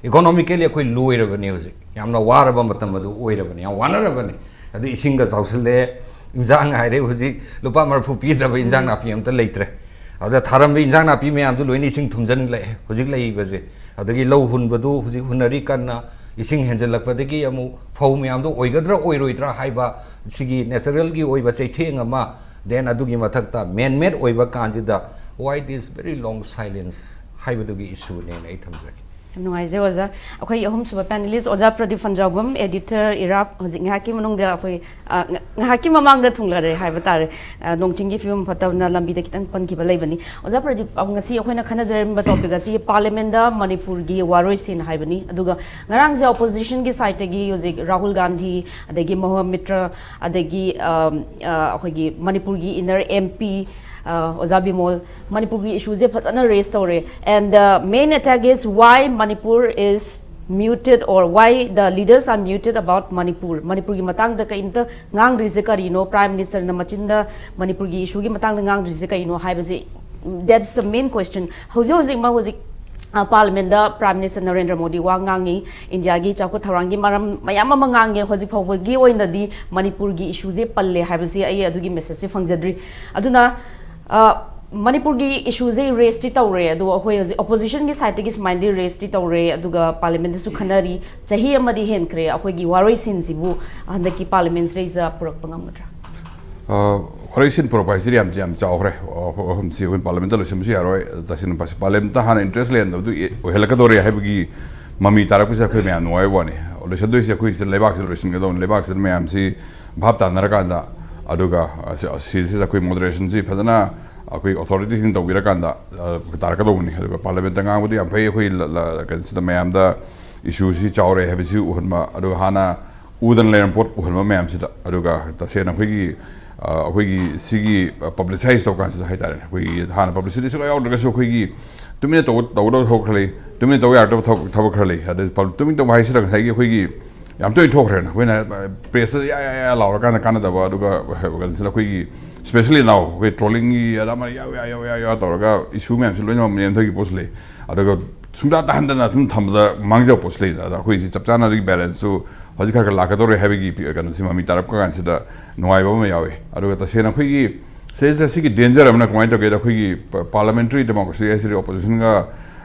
Economically ꯑꯩꯈꯣꯏ ꯂꯣꯏꯔꯕꯅꯤ ꯍꯧꯖꯤꯛ꯫ ꯌꯥꯝꯅ ꯋꯥꯔꯕ ꯃꯇꯝ ꯑꯗꯨ ꯑꯣꯏꯔꯕꯅꯤ, ꯌꯥꯝ ꯋꯥꯅꯔꯕꯅꯤ꯫ ꯑꯗꯨ ꯏꯁꯤꯡꯒ ꯆꯥꯎꯁꯤꯜꯂꯦ, ꯏꯟꯖꯥꯡ ꯍꯥꯏꯔꯦ ꯍꯧꯖꯤꯛ ꯂꯨꯄꯥ ꯃꯔꯤꯐꯨ ꯄꯤꯗꯕ ꯏꯟꯖꯥꯡ ꯅꯥꯄꯤ ꯑꯝꯇ ꯂꯩꯇ꯭ꯔꯦ꯫ ꯑꯗ ꯊꯥꯔꯝꯕ ꯏꯟꯖꯥꯡ ꯅꯥꯄꯤ ꯃꯌꯥꯝꯗꯨ ꯂꯣꯏꯅ ꯏꯁꯤꯡ ꯊꯨꯝꯖꯤꯜꯂꯛꯑꯦ ꯍꯧꯖꯤꯛ ꯂꯩꯔꯤꯕꯁꯦ꯫ ꯑꯗꯒꯤ ꯂꯧ ꯍꯨꯟꯕꯗꯨ ꯍꯧꯖꯤꯛ ꯍꯨꯟꯅꯔꯤ ꯀꯟꯅ, ꯏꯁꯤꯡ ꯍꯦꯟꯖꯜꯂꯛꯄꯗꯒꯤ ꯑꯃꯨꯛ ꯐꯧ ꯃꯌꯥꯝꯗꯣ ꯑꯣꯏꯒꯗ꯭ꯔꯥ ꯑꯣꯏꯔꯣꯏꯗ꯭ꯔꯥ ꯍꯥꯏꯕ ꯁꯤꯒꯤ natural ꯒꯤ ꯑꯣꯏꯕ ꯆꯩꯊꯦꯡ ꯑꯃ, then ꯑꯗꯨꯒꯤ ꯃꯊꯛꯇ man made ꯑꯣꯏꯕ ꯀꯥꯟꯁꯤꯗ, why this very long silence ꯍꯥꯏꯕꯗꯨꯒꯤ issue ꯅꯦꯅ ꯑꯩ ꯊꯝꯖꯒꯦ꯫ ꯌꯥꯝ ꯅꯨꯡꯉꯥꯏꯖꯩ ꯑꯣꯖꯥ꯫ ꯑꯩꯈꯣꯏ ꯑꯍꯨꯝꯁꯨꯕ panelist ꯑꯣꯖꯥ ꯄ꯭ꯔꯗꯤꯞ ꯐꯟꯖꯥꯎꯕꯝ, editor ꯏꯔꯥꯞ, ꯍꯧꯖꯤꯛ ꯉꯥꯏꯍꯥꯛꯀꯤ ꯃꯅꯨꯡꯗ ꯑꯩꯈꯣꯏ, ꯑ, ꯉ-, ꯉꯥꯏꯍꯥꯛꯀꯤ ꯃꯃꯥꯡꯗ ꯊꯨꯡꯂꯔꯦ ꯍꯥꯏꯕ ꯇꯥꯔꯦ꯫ ꯑ, ꯅꯣꯡ ꯆꯤꯡꯒꯤ ꯐꯤꯕꯝ ꯐꯠꯇꯕꯅ ꯂꯝꯕꯤꯗ ꯈꯤꯇꯪ ꯄꯟꯈꯤꯕ ꯂꯩꯕꯅꯤ꯫ ꯑꯣꯖꯥ ꯄ꯭ꯔꯗꯤꯞ, ꯑ, ꯉꯁꯤ ꯑꯩꯈꯣꯏꯅ ꯈꯟꯅꯖꯔꯝꯕ topic ꯑꯁꯤ parliament ꯗ ꯃꯅꯤꯄꯨꯔꯒꯤ ꯋꯥꯔꯣꯏꯁꯤꯟ ꯍꯥꯏꯕꯅꯤ꯫ ꯑꯗꯨꯒ ꯉꯔꯥꯡꯁꯦ opposition ꯒꯤ side ꯇꯒꯤ ꯍꯧꯖꯤꯛ ꯔꯥꯍꯨꯜ ꯒꯥꯟꯙꯤ, ꯑꯗꯒꯤ ꯃꯣꯍꯝ ꯃꯤꯇ꯭ꯔ, ꯑꯗꯒꯤ, ꯑ, ꯑ, ꯑꯩꯈꯣꯏꯒꯤ ꯃꯅꯤꯄꯨꯔꯒꯤ inner M P, ꯑ, ꯑꯣꯖꯥ ꯕꯤꯃꯣꯜ, ꯃꯅꯤꯄꯨꯔꯒꯤ issue ꯁꯦ ꯐꯖꯅ raise ꯇꯧꯔꯦ꯫ And the main attack is why Manipur is muted or why the leaders are muted about Manipur. ꯃꯅꯤꯄꯨꯔꯒꯤ ꯃꯇꯥꯡꯗ ꯀꯔꯤꯝꯇ ꯉꯥꯡꯗ꯭ꯔꯤꯁꯦ ꯀꯔꯤꯅꯣ? Prime Minister ꯅ ꯃꯆꯤꯟꯗ ꯃꯅꯤꯄꯨꯔꯒꯤ issue ꯒꯤ ꯃꯇꯥꯡꯗ ꯉꯥꯡꯗ꯭ꯔꯤꯁꯦ ꯀꯔꯤꯅꯣ ꯍꯥꯏꯕꯁꯦ, that's the main question. ꯍꯧꯖꯤꯛ ꯍꯧꯖꯤꯛꯃꯛ ꯍꯧꯖꯤꯛ, ꯑ, parliament ꯗ Prime Minister ꯅꯔꯦꯟꯗ꯭ꯔ ꯃꯣꯗꯤ ꯋꯥ ꯉꯥꯡꯉꯤ, ꯏꯟꯗꯤꯌꯥꯒꯤ ꯆꯥꯎꯈꯠ ꯊꯧꯔꯥꯡꯒꯤ ꯃꯔꯝ ꯃꯌꯥꯝ ꯑꯃ ꯉꯥꯡꯉꯦ꯫ ꯍꯧꯖꯤꯛ ꯐꯥꯎꯕꯒꯤ ꯑꯣꯏꯅꯗꯤ ꯃꯅꯤꯄꯨꯔꯒꯤ issue ꯁꯦ ꯄꯜꯂꯦ ꯍꯥꯏꯕꯁꯦ ꯑꯩ ꯑꯗꯨꯒꯤ message ꯁꯦ ꯐꯪꯖꯗ꯭ꯔꯤ꯫ ꯑꯗꯨꯅ, ꯑ, ꯃꯅꯤꯄꯨꯔꯒꯤ ꯏꯁꯨꯁꯦ ꯔꯦꯁꯇꯤ ꯇꯧꯔꯦ, ꯑꯗꯣ ꯑꯩꯈꯣꯏ ꯍꯧꯖꯤꯛ ꯑꯣꯄꯣꯖꯤꯁꯟꯒꯤ ꯁꯥꯏꯠꯇꯒꯤ ꯁꯨꯃꯥꯏꯅꯗꯤ ꯔꯦꯁꯇꯤ ꯇꯧꯔꯦ, ꯑꯗꯨꯒ ꯄꯥꯔꯂꯤꯌꯥꯃꯦꯟꯗꯁꯨ ꯈꯟꯅꯔꯤ꯫ ꯆꯍꯤ ꯑꯃꯗꯤ ꯍꯦꯟꯈ꯭ꯔꯦ꯫ ꯑꯩꯈꯣꯏꯒꯤ ꯋꯥꯔꯣꯏꯁꯤꯟꯁꯤꯕꯨ ꯍꯟꯗꯛꯀꯤ ꯄꯥꯔꯂꯤꯌꯥꯃꯦꯟꯁꯤꯗꯩꯁꯤꯗ ꯄꯨꯔꯛꯄ ꯉꯝꯒꯗ꯭ꯔꯥ? ꯋꯥꯔꯣꯏꯁꯤꯟ ꯄꯨꯔꯛꯄ ꯍꯥꯏꯁꯤꯗꯤ ꯌꯥꯝ ꯌꯥꯝ ꯆꯥꯎꯈ꯭ꯔꯦ꯫ ꯋꯥꯐꯝꯁꯤ ꯑꯩꯈꯣꯏ ꯄꯥꯔꯂꯤꯌꯥꯃꯦꯟꯇ ꯂꯣꯏꯁꯤꯟꯕꯁꯨ ꯌꯥꯔꯣꯏ꯫ ꯇꯁꯦꯡꯅ ꯄꯥꯔꯂꯤꯌꯥꯃꯦꯟꯇ ꯍꯥꯟꯅ ꯏꯟꯇꯔꯦꯁ ꯂꯩꯔꯝꯗꯕꯗꯨ ꯑꯣꯏꯍꯜꯂꯛꯀꯗꯧꯔꯦ ꯍꯥꯏꯕꯒꯤ ꯃꯃꯤ ꯇꯥꯔꯛꯄꯁꯦ ꯑꯩꯈꯣꯏ ꯃꯌꯥꯝ ꯅꯨꯡꯉꯥꯏꯕ ꯋꯥꯅꯤ꯫ ꯂꯣꯏꯁꯤꯟꯗꯣꯏꯁꯦ ꯑꯩꯈꯣꯏꯁꯤꯗ, ꯂꯩꯕꯥꯛꯁꯤꯗ ꯂꯣꯏꯁꯤꯟꯒꯗꯧꯕꯅꯤ꯫ ꯂꯩꯕꯥꯛꯁꯤꯗ ꯃꯌꯥꯝꯁꯤ ꯚꯥꯞ ꯇꯥꯅꯔꯀꯥꯟꯗ, ꯑꯗꯨꯒ ꯁꯤꯁꯤꯗ ꯑꯩꯈꯣꯏ ꯃꯣꯗꯔꯦꯁꯟꯁꯤ ꯐꯖꯅ ꯑꯩꯈꯣꯏ ꯑꯣꯊꯣꯔꯤꯇꯤꯁꯤꯡ ꯇꯧꯕꯤꯔꯀꯥꯟꯗ ꯇꯥꯔꯛꯀꯗꯧꯕꯅꯤ꯫ ꯑꯗꯨꯒ ꯄꯥꯔꯂꯤꯌꯥꯃꯦꯟꯇ ꯉꯥꯡꯕꯗꯤ ꯌꯥꯝ ꯐꯩ꯫ ꯑꯩꯈꯣꯏ ꯀꯩꯅꯣꯁꯤꯗ ꯃꯌꯥꯝꯗ ꯏꯁꯨꯁꯤ ꯆꯥꯎꯔꯦ ꯍꯥꯏꯕꯁꯤ ꯎꯍꯟꯕ, ꯑꯗꯨꯒ ꯍꯥꯟꯅ ꯎꯗꯅ ꯂꯩꯔꯝꯕ ꯄꯣꯠ ꯎꯍꯟꯕ ꯃꯌꯥꯝꯁꯤꯗ꯫ ꯑꯗꯨꯒ ꯇꯁꯦꯡꯅ ꯑꯩꯈꯣꯏꯒꯤ ꯑꯩꯈꯣꯏꯒꯤ ꯁꯤꯒꯤ ꯄꯕ꯭ꯂꯤꯁꯥꯏꯁ ꯇꯧ ꯀꯥꯟꯁꯤꯗ ꯍꯥꯏꯇꯥꯔꯦꯅꯦ, ꯑꯩꯈꯣꯏꯒꯤ ꯍꯥꯟꯅ ꯄꯕ꯭ꯂꯤꯁꯤꯇꯤ ꯁꯨꯡꯌꯥꯎ ꯌꯥꯎꯗ꯭ꯔꯒꯁꯨ ꯑꯩꯈꯣꯏꯒꯤ ꯇꯨꯃꯤꯟꯅ ꯇꯧꯒꯗꯕ ꯊꯕꯛ ꯈꯔ ꯂꯩ, ꯇꯨꯃꯤꯟꯅ ꯇꯧꯕ ꯌꯥꯔꯛꯇꯕ ꯊꯕꯛ ꯈꯔ ꯂꯩ꯫ ꯑꯗꯩ ꯇꯨꯃꯤꯟ ꯇꯧꯕ ꯍꯥꯏꯁꯤꯗ ꯉꯁꯥꯏꯒꯤ ꯑꯩꯈꯣꯏꯒꯤ ꯌꯥꯝ ꯇꯣꯏꯅ ꯊꯣꯛꯈ꯭ꯔꯦꯅ, ꯑꯩꯈꯣꯏꯅ ꯄ꯭ꯔꯦꯁꯇ ꯌꯥ ꯌꯥ ꯌꯥ ꯂꯥꯎꯔꯀꯥꯟꯗ ꯀꯥꯟꯅꯗꯕ, ꯑꯗꯨꯒ ꯀꯩꯅꯣꯁꯤꯗ ꯑꯩꯈꯣꯏꯒꯤ especially now ꯑꯩꯈꯣꯏ ꯇ꯭ꯔꯣꯂꯤꯡꯒꯤ ꯑꯗ ꯑꯃ ꯌꯥꯎ ꯌꯥ ꯌꯥꯎ ꯌꯥ ꯌꯥ ꯇꯧꯔꯒ ꯏꯁꯨ ꯃꯌꯥꯝꯁꯤ ꯂꯣꯏꯅꯃꯛ ꯅꯦꯝꯊꯈꯤꯕ ꯄꯣꯠꯁꯨ ꯂꯩ꯫ ꯑꯗꯨꯒ ꯁꯨꯡꯇꯥ ꯇꯥꯍꯟꯗꯅ ꯑꯗꯨꯝ ꯊꯝꯕꯗ ꯃꯥꯡꯖꯕ ꯄꯣꯠꯁꯨ ꯂꯩ꯫ ꯑꯗ ꯑꯩꯈꯣꯏꯁꯤ ꯆꯞ ꯆꯥꯅ ꯑꯗꯨꯒꯤ ꯕꯦꯂꯦꯟꯁꯁꯨ ꯍꯧꯖꯤꯛ ꯈꯔ ꯈꯔ ꯂꯥꯛꯀꯗꯧꯔꯦ ꯍꯥꯏꯕꯒꯤ ꯀꯩꯅꯣꯁꯤ ꯃꯃꯤ ꯇꯥꯔꯛꯄ ꯀꯥꯟꯁꯤꯗ ꯅꯨꯡꯉꯥꯏꯕ ꯑꯃ ꯌꯥꯎꯏ꯫ ꯑꯗꯨꯒ ꯇꯁꯦꯡꯅ ꯑꯩꯈꯣꯏꯒꯤ ꯁꯤꯗꯩꯁꯤꯗ ꯁꯤꯒꯤ ꯗꯦꯟꯖꯔ ꯑꯃꯅ ꯀꯃꯥꯏꯅ ꯇꯧꯒꯦꯗ, ꯑꯩꯈꯣꯏꯒꯤ ꯄꯥꯔꯂꯤꯌꯥꯃꯦꯟꯇꯔꯤ ꯗꯦꯃꯣꯀ꯭ꯔꯦꯁꯤ ꯍꯥꯏꯁꯤꯗꯤ ꯑꯣꯄꯣꯖꯤꯁꯟꯒ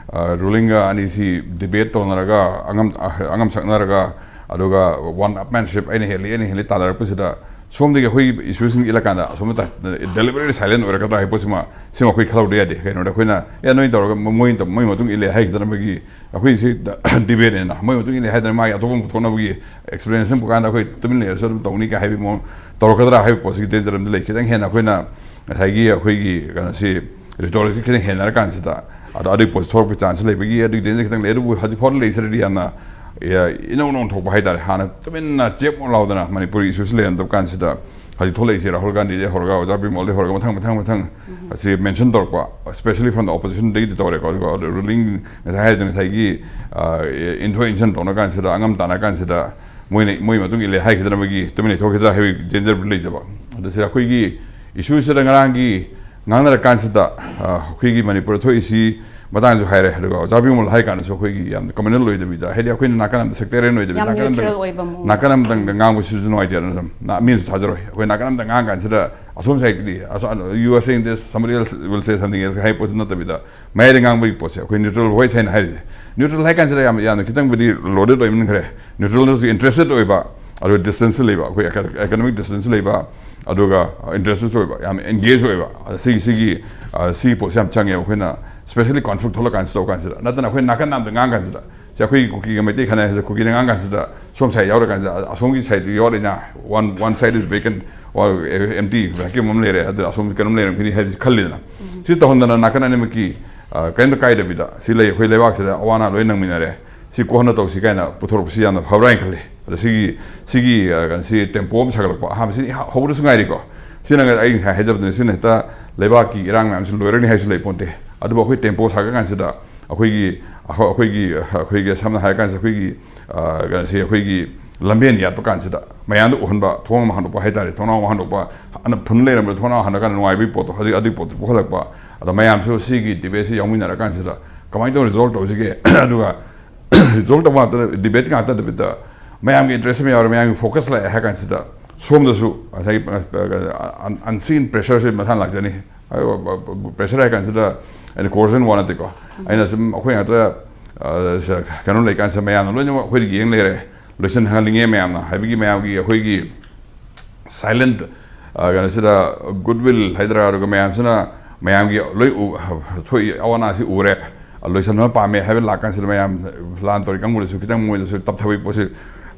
ꯔꯨꯂꯤꯡꯒ ꯑꯅꯤꯁꯤ ꯗꯤꯕꯦꯠ ꯇꯧꯅꯔꯒ ꯑꯉꯝ ꯑꯉꯝ ꯁꯛꯅꯔꯒ, ꯑꯗꯨꯒ ꯋꯥꯟ ꯑꯞꯃꯦꯟꯁꯤꯞ, ꯑꯩꯅ ꯍꯦꯜꯂꯤ ꯑꯩꯅ ꯍꯦꯜꯂꯤ ꯇꯥꯟꯅꯔꯛꯄꯁꯤꯗ ꯁꯣꯝꯗꯒꯤ ꯑꯩꯈꯣꯏꯒꯤ ꯏꯁꯨꯁꯤꯡ ꯏꯜꯂꯀꯥꯟꯗ ꯑꯁꯣꯝꯗ ꯗꯦꯂꯤꯕꯔꯦꯠꯂꯤ ꯁꯥꯏꯂꯦꯟ ꯑꯣꯏꯔꯛꯀꯗ꯭ꯔꯥ ꯍꯥꯏꯕ ꯄꯣꯠꯁꯤꯃ ꯁꯤꯃ ꯑꯩꯈꯣꯏ ꯈꯜꯍꯧꯗ ꯌꯥꯗꯦ꯫ ꯀꯩꯅꯣꯗ ꯑꯩꯈꯣꯏꯅ ꯑꯦ ꯅꯣꯏ ꯇꯧꯔꯒ ꯃꯣꯏ ꯃꯣꯏ ꯃꯇꯨꯡ ꯏꯜꯂꯦ ꯍꯥꯏꯈꯤꯗꯅ ꯃꯣꯏꯒꯤ ꯑꯩꯈꯣꯏꯁꯤ ꯗꯤꯕꯦꯠꯅꯦꯅ ꯃꯣꯏ ꯃꯇꯨꯡ ꯏꯜꯂꯦ ꯍꯥꯏꯗꯅ ꯃꯥꯒꯤ ꯑꯇꯣꯞꯄ ꯑꯃ ꯄꯨꯊꯣꯛꯅꯕꯒꯤ ꯑꯦꯛꯁꯄꯤꯔꯤꯌꯦꯟꯁ ꯑꯃ ꯄꯨꯀꯥꯟꯗ ꯑꯩꯈꯣꯏ ꯇꯨꯃꯤꯟ ꯂꯩꯔꯁꯨ ꯑꯗꯨꯝ ꯇꯧꯅꯤ ꯀꯥꯏ ꯍꯥꯏꯕꯒꯤ ꯃꯑꯣꯡ ꯇꯧꯔꯛꯀꯗ꯭ꯔꯥ ꯍꯥꯏꯕ ꯄꯣꯠꯁꯤꯒꯤ ꯗꯦꯟꯖꯔ ꯑꯃꯗꯤ ꯂꯩ꯫ ꯈꯤꯇꯪ ꯍꯦꯟꯅ ꯑꯩꯈꯣꯏꯅ ꯉꯁꯥꯏꯒꯤ ꯑꯩꯈꯣꯏꯒꯤ ꯀꯩꯅꯣꯁꯤ ꯔꯤꯇꯣꯔꯤꯛꯁꯤ ꯈꯤꯇꯪ ꯍꯦꯟꯅꯔꯀꯥꯟꯁꯤꯗ ꯑꯗꯣ ꯑꯗꯨꯒꯤ ꯄꯣꯠꯁꯤ ꯊꯣꯛꯂꯛꯄꯒꯤ ꯆꯥꯟꯁꯁꯨ ꯂꯩꯕꯒꯤ ꯑꯗꯨꯒꯤ ꯗꯦꯟꯖꯔ ꯈꯤꯇꯪ ꯂꯩ꯫ ꯑꯗꯨꯕꯨ ꯍꯧꯖꯤꯛ ꯐꯥꯎꯗ ꯂꯩꯁꯤꯔꯗꯤ ꯌꯥꯝꯅ ꯏꯅꯧ ꯅꯧꯅ ꯊꯣꯛꯄ ꯍꯥꯏꯇꯥꯔꯦ꯫ ꯍꯥꯟꯅ ꯇꯨꯃꯤꯟꯅ ꯆꯦꯞ ꯂꯥꯎꯗꯅ ꯃꯅꯤꯄꯨꯔꯒꯤ ꯏꯁꯨꯁꯤ ꯂꯩꯔꯝꯗꯕ ꯀꯥꯟꯁꯤꯗ ꯍꯧꯖꯤꯛ ꯊꯣꯛꯂꯛꯏꯁꯦ ꯔꯥꯍꯨꯜ ꯒꯥꯟꯙꯤꯗꯒꯤ ꯍꯧꯔꯒ ꯑꯣꯖꯥ ꯕꯤꯃꯣꯜꯗꯒꯤ ꯍꯧꯔꯒ ꯃꯊꯪ ꯃꯊꯪ ꯃꯊꯪ ꯑꯁꯤ ꯃꯦꯟꯁꯟ ꯇꯧꯔꯛꯄ, especially from the opposition ꯗꯒꯤꯗꯤ ꯇꯧꯔꯦꯀꯣ꯫ ꯑꯗꯨꯒ ꯔꯨꯂꯤꯡ ꯉꯁꯥꯏ ꯍꯥꯏꯔꯤꯗꯨ ꯉꯁꯥꯏꯒꯤ ꯏꯟꯊꯣꯛ ꯏꯟꯁꯤꯟ ꯇꯧꯅ ꯀꯥꯟꯁꯤꯗ ꯑꯉꯝ ꯇꯥꯟꯅ ꯀꯥꯟꯁꯤꯗ ꯃꯣꯏꯅ ꯃꯣꯏ ꯃꯇꯨꯡ ꯏꯜꯂꯦ ꯍꯥꯏꯈꯤꯗꯅ ꯃꯣꯏꯒꯤ ꯇꯨꯃꯤꯟ ꯂꯩꯊꯣꯛꯈꯤꯗ꯭ꯔꯥ ꯍꯥꯏꯕꯒꯤ ꯗꯦꯟꯖꯔꯕꯨꯗꯤ ꯂꯩꯖꯕ꯫ ꯑꯗꯨ ꯁꯤꯗ ꯑꯩꯈꯣꯏꯒꯤ ꯏꯁꯨꯁꯤꯗ ꯉꯔꯥꯡꯒꯤ ꯉꯥꯡꯅꯔꯀꯥꯟꯁꯤꯗ ꯑꯩꯈꯣꯏꯒꯤ ꯃꯅꯤꯄꯨꯔꯗ ꯊꯣꯛꯏꯁꯤ ꯃꯇꯥꯡꯁꯨ ꯍꯥꯏꯔꯦ꯫ ꯑꯗꯨꯒ ꯑꯣꯖꯥ ꯕꯤꯃꯣꯜ ꯍꯥꯏ ꯀꯥꯟꯗꯁꯨ ꯑꯩꯈꯣꯏꯒꯤ ꯌꯥꯝꯅ ꯀꯃꯟꯅꯜ ꯑꯣꯏꯗꯕꯤꯗ, ꯍꯥꯏꯗꯤ ꯑꯩꯈꯣꯏꯅ ꯅꯥꯀꯟ ꯑꯃꯗ ꯁꯦꯛꯇꯔꯤꯌꯟ ꯑꯣꯏꯗꯕꯤꯗ, ꯌꯥꯝ ꯅꯥꯀꯟ ꯑꯃꯗ ꯅ꯭ꯌꯨꯇ꯭ꯔꯦꯜ ꯑꯣꯏꯕ ꯃꯑꯣꯡ ꯅꯥꯀꯟ ꯑꯃꯗꯪꯗ ꯉꯥꯡꯕꯁꯤꯁꯨ ꯅꯨꯡꯉꯥꯏꯇꯦꯗꯅ꯫ ꯁꯨꯝ ꯅ- ꯃꯤꯅꯁꯨ ꯊꯥꯖꯔꯣꯏ꯫ ꯑꯩꯈꯣꯏ ꯅꯥꯀꯟ ꯑꯃꯗ ꯉꯥꯡ ꯀꯥꯟꯁꯤꯗ ꯑꯁꯣꯝ ꯁꯥꯏꯠꯀꯤꯗꯤ "You are saying this, somebody else will say something else" ꯍꯥꯏ ꯄꯣꯠꯁꯨ ꯅꯠꯇꯕꯤꯗ, ꯃꯌꯥꯏꯗ ꯉꯥꯡꯕꯒꯤ ꯄꯣꯠꯁꯦ ꯑꯩꯈꯣꯏ ꯅ꯭ꯌꯨꯇ꯭ꯔꯦꯜ ꯚꯣꯏꯁ ꯍꯥꯏꯅ ꯍꯥꯏꯔꯤꯁꯦ꯫ ꯅ꯭ꯌꯨꯇ꯭ꯔꯦꯜ ꯍꯥꯏ ꯀꯥꯟꯁꯤꯗ ꯌꯥꯝ ꯌꯥꯝꯅ ꯈꯤꯇꯪꯕꯨꯗꯤ ꯂꯣꯗꯦꯠ ꯑꯣꯏꯃꯟꯈ꯭ꯔꯦ꯫ ꯅ꯭ꯌꯨꯇ꯭ꯔꯦꯜꯗꯁꯨ ꯏꯟꯇꯔꯦꯁꯇꯦꯠ ꯑꯣꯏꯕ, ꯑꯗꯨꯒ ꯗꯤꯁꯇꯦꯟꯁꯁꯨ ꯂꯩꯕ, ꯑꯩꯈꯣꯏ ꯑꯦꯀꯥꯗꯃꯤꯛ ꯗꯤꯁꯇꯦꯟꯁꯁꯨ ꯂꯩꯕ, ꯑꯗꯨꯒ ꯏꯟꯇꯔꯦꯁꯇꯦꯠꯁꯨ ꯑꯣꯏꯕ, ꯌꯥꯝ ꯑꯦꯡꯒꯦꯖ ꯑꯣꯏꯕ꯫ ꯑꯗ ꯁꯤꯒꯤ ꯁꯤꯒꯤ ꯑ, ꯁꯤꯒꯤ ꯄꯣꯠꯁꯦ ꯌꯥꯝ ꯆꯪꯉꯦꯕ꯫ ꯑꯩꯈꯣꯏꯅ ꯁ꯭ꯄꯦꯁꯦꯜꯂꯤ ꯀꯣꯟꯐ꯭ꯂꯤꯛ ꯊꯣꯛꯂꯛ ꯀꯥꯟꯁꯤꯗ ꯇꯧ ꯀꯥꯟꯁꯤꯗ ꯅꯠꯇꯅ, ꯑꯩꯈꯣꯏ ꯅꯥꯀꯟ ꯅꯥꯝꯗ ꯉꯥꯡ ꯀꯥꯟꯁꯤꯗ, ꯁꯤ ꯑꯩꯈꯣꯏꯒꯤ ꯀꯨꯀꯤꯒ ꯃꯩꯇꯩ ꯈꯠꯅꯩ ꯍꯥꯏꯁꯦ, ꯀꯨꯀꯤꯅ ꯉꯥꯡ ꯀꯥꯟꯁꯤꯗ ꯁꯣꯝ ꯁꯥꯏꯗ ꯌꯥꯎꯔ ꯀꯥꯟꯁꯤꯗ ꯑꯁꯣꯝꯒꯤ ꯁꯥꯏꯗꯇ ꯌꯥꯎꯔꯤꯅ, one one side is vacant or empty vacuum ꯑꯃ ꯂꯩꯔꯦ, ꯑꯗꯨ ꯑꯁꯣꯝ ꯀꯩꯅꯣꯝ ꯂꯩꯔꯝꯈꯤꯅꯤ ꯍꯥꯏꯕꯁꯤ ꯈꯜꯂꯤꯗꯅ꯫ ꯁꯤ ꯇꯧꯍꯟꯗꯅ ꯅꯥꯀꯟ ꯑꯅꯤꯃꯛꯀꯤ ꯑ, ꯀꯔꯤꯝꯇ ꯀꯥꯏꯗꯕꯤꯗ, ꯁꯤ ꯂꯩ, ꯑꯩꯈꯣꯏ ꯂꯩꯕꯥꯛꯁꯤꯗ ꯑꯋꯥ ꯑꯅꯥ ꯂꯣꯏ ꯅꯪꯃꯤꯟꯅꯔꯦ, ꯁꯤ ꯀꯣꯟꯅ ꯇꯧꯁꯤ ꯀꯥꯏꯅ ꯄꯨꯊꯣꯔꯛꯄꯁꯤ ꯌꯥꯝꯅ ꯐꯕ꯭ꯔꯥ ꯍꯥꯏꯅ ꯈꯜꯂꯤ꯫ ꯑꯗ ꯁꯤꯒꯤ ꯁꯤꯒꯤ ꯑ, ꯀꯩꯅꯣ, ꯁꯤ ꯇꯦꯝꯄꯣ ꯑꯃ ꯁꯥꯒꯠꯂꯛꯄ, ꯑꯍꯥꯟꯕꯁꯤꯗꯤ ꯏꯍ-, ꯍꯧꯕꯗꯁꯨ ꯉꯥꯏꯔꯤꯀꯣ꯫ ꯁꯤꯅ ꯑꯩ ꯉꯁꯥꯏ ꯍꯥꯏꯖꯕꯗꯨꯅꯤ, ꯁꯤꯅ ꯍꯦꯛꯇ ꯂꯩꯕꯥꯛꯀꯤ ꯏꯔꯥꯡ ꯃꯌꯥꯝꯁꯤ ꯂꯣꯏꯔꯅꯤ ꯍꯥꯏꯁꯨ ꯂꯩ ꯄꯣꯟꯇꯦ꯫ ꯑꯗꯨꯕꯨ ꯑꯩꯈꯣꯏ ꯇꯦꯝꯄꯣ ꯁꯥꯒꯠ ꯀꯥꯟꯁꯤꯗ ꯑꯩꯈꯣꯏꯒꯤ ꯑꯩꯈꯣꯏ- ꯑꯩꯈꯣꯏꯒꯤ ꯑꯩꯈꯣꯏꯒꯤ ꯁꯝꯅ ꯍꯥꯏꯔ ꯀꯥꯟꯁꯤꯗ ꯑꯩꯈꯣꯏꯒꯤ ꯑ, ꯀꯩꯅꯣꯁꯤ, ꯑꯩꯈꯣꯏꯒꯤ ꯂꯝꯕꯦꯟ ꯌꯥꯠꯄ ꯀꯥꯟꯁꯤꯗ ꯃꯌꯥꯝꯗ ꯎꯍꯟꯕ, ꯊꯣꯡ ꯑꯃ ꯍꯥꯡꯗꯣꯛꯄ ꯍꯥꯏꯇꯥꯔꯦ, ꯊꯣꯡꯅꯥꯎ ꯑꯃ ꯍꯥꯡꯗꯣꯛꯄ, ꯑꯅ ꯐꯨꯟ ꯂꯩꯔꯝꯕꯗ ꯊꯣꯡꯅꯥꯎ ꯍꯥꯡꯗꯣꯛꯑꯀꯥꯟꯗ ꯅꯨꯡꯉꯥꯏꯕꯒꯤ ꯄꯣꯠꯇꯣ, ꯑꯗꯨꯒꯤ ꯑꯗꯨꯒꯤ ꯄꯣꯠꯇꯣ ꯄꯨꯈꯠꯂꯛꯄ꯫ ꯑꯗ ꯃꯌꯥꯝꯁꯨ ꯁꯤꯒꯤ ꯗꯤꯕꯦꯠꯁꯤ ꯌꯥꯎꯃꯤꯟꯅꯔ ꯀꯥꯟꯁꯤꯗ ꯀꯃꯥꯏꯅ ꯇꯧꯅ ꯔꯤꯖꯣꯜꯕ ꯇꯧꯁꯤꯒꯦ? ꯑꯗꯨꯒ ꯔꯤꯖꯣꯜꯕ ꯇꯧꯕ ꯉꯥꯛꯇ, ꯗꯤꯕꯦꯠ ꯉꯥꯛꯇ ꯅꯠꯇꯕꯤꯗ ꯃꯌꯥꯝꯒꯤ ꯏꯟꯇꯔꯦꯁ ꯑꯃ ꯌꯥꯎꯔꯦ, ꯃꯌꯥꯝꯒꯤ ꯐꯣꯀꯁ ꯂꯥꯛꯑꯦ ꯍꯥꯏ ꯀꯥꯟꯁꯤꯗ ꯁꯣꯝꯗꯁꯨ ꯉꯁꯥꯏꯒꯤ ꯑꯟꯁꯤꯟ ꯄ꯭ꯔꯦꯁꯔꯁꯦ ꯃꯁꯥꯅ ꯂꯥꯛꯆꯅꯤ꯫ ꯄ꯭ꯔꯦꯁꯔ ꯍꯥꯏ ꯀꯥꯟꯁꯤꯗ ꯑꯩꯅ ꯀꯣꯔꯁꯟ ꯋꯥ ꯅꯠꯇꯦꯀꯣ꯫ ꯑꯩꯅ ꯁꯨꯝ ꯑꯩꯈꯣꯏ ꯉꯥꯛꯇ ꯑ, ꯁ-, ꯀꯩꯅꯣ ꯂꯩꯀꯥꯟꯁꯤꯗ ꯃꯌꯥꯝꯅ ꯂꯣꯏꯅꯃꯛ ꯑꯩꯈꯣꯏꯗ ꯌꯦꯡ ꯂꯩꯔꯦ, ꯂꯣꯏꯁꯤꯟꯍꯟꯅꯤꯡꯉꯦ ꯃꯌꯥꯝꯅ ꯍꯥꯏꯕꯒꯤ, ꯃꯌꯥꯝꯒꯤ ꯑꯩꯈꯣꯏꯒꯤ ꯁꯥꯏꯂꯦꯟ ꯀꯩꯅꯣꯁꯤꯗ ꯒꯨꯗ ꯋꯤꯜ ꯍꯥꯏꯗ꯭ꯔꯥ, ꯑꯗꯨꯒ ꯃꯌꯥꯝꯁꯤꯅ ꯃꯌꯥꯝꯒꯤ ꯂꯣꯏ ꯎ-, ꯊꯣꯛꯏ, ꯑꯋꯥ ꯑꯅꯥꯁꯤ ꯎꯔꯦ, ꯂꯣꯏꯁꯤꯟꯕ ꯄꯥꯝꯃꯦ ꯍꯥꯏꯕ ꯂꯥꯛ ꯀꯥꯟꯁꯤꯗ ꯃꯌꯥꯝ ꯂꯥꯟ ꯇꯧꯔꯤ ꯀꯥꯡꯕꯨꯗꯁꯨ ꯈꯤꯇꯪ, ꯃꯣꯏꯗꯁꯨ ꯇꯞꯊꯕꯒꯤ ꯄꯣꯠꯁꯤ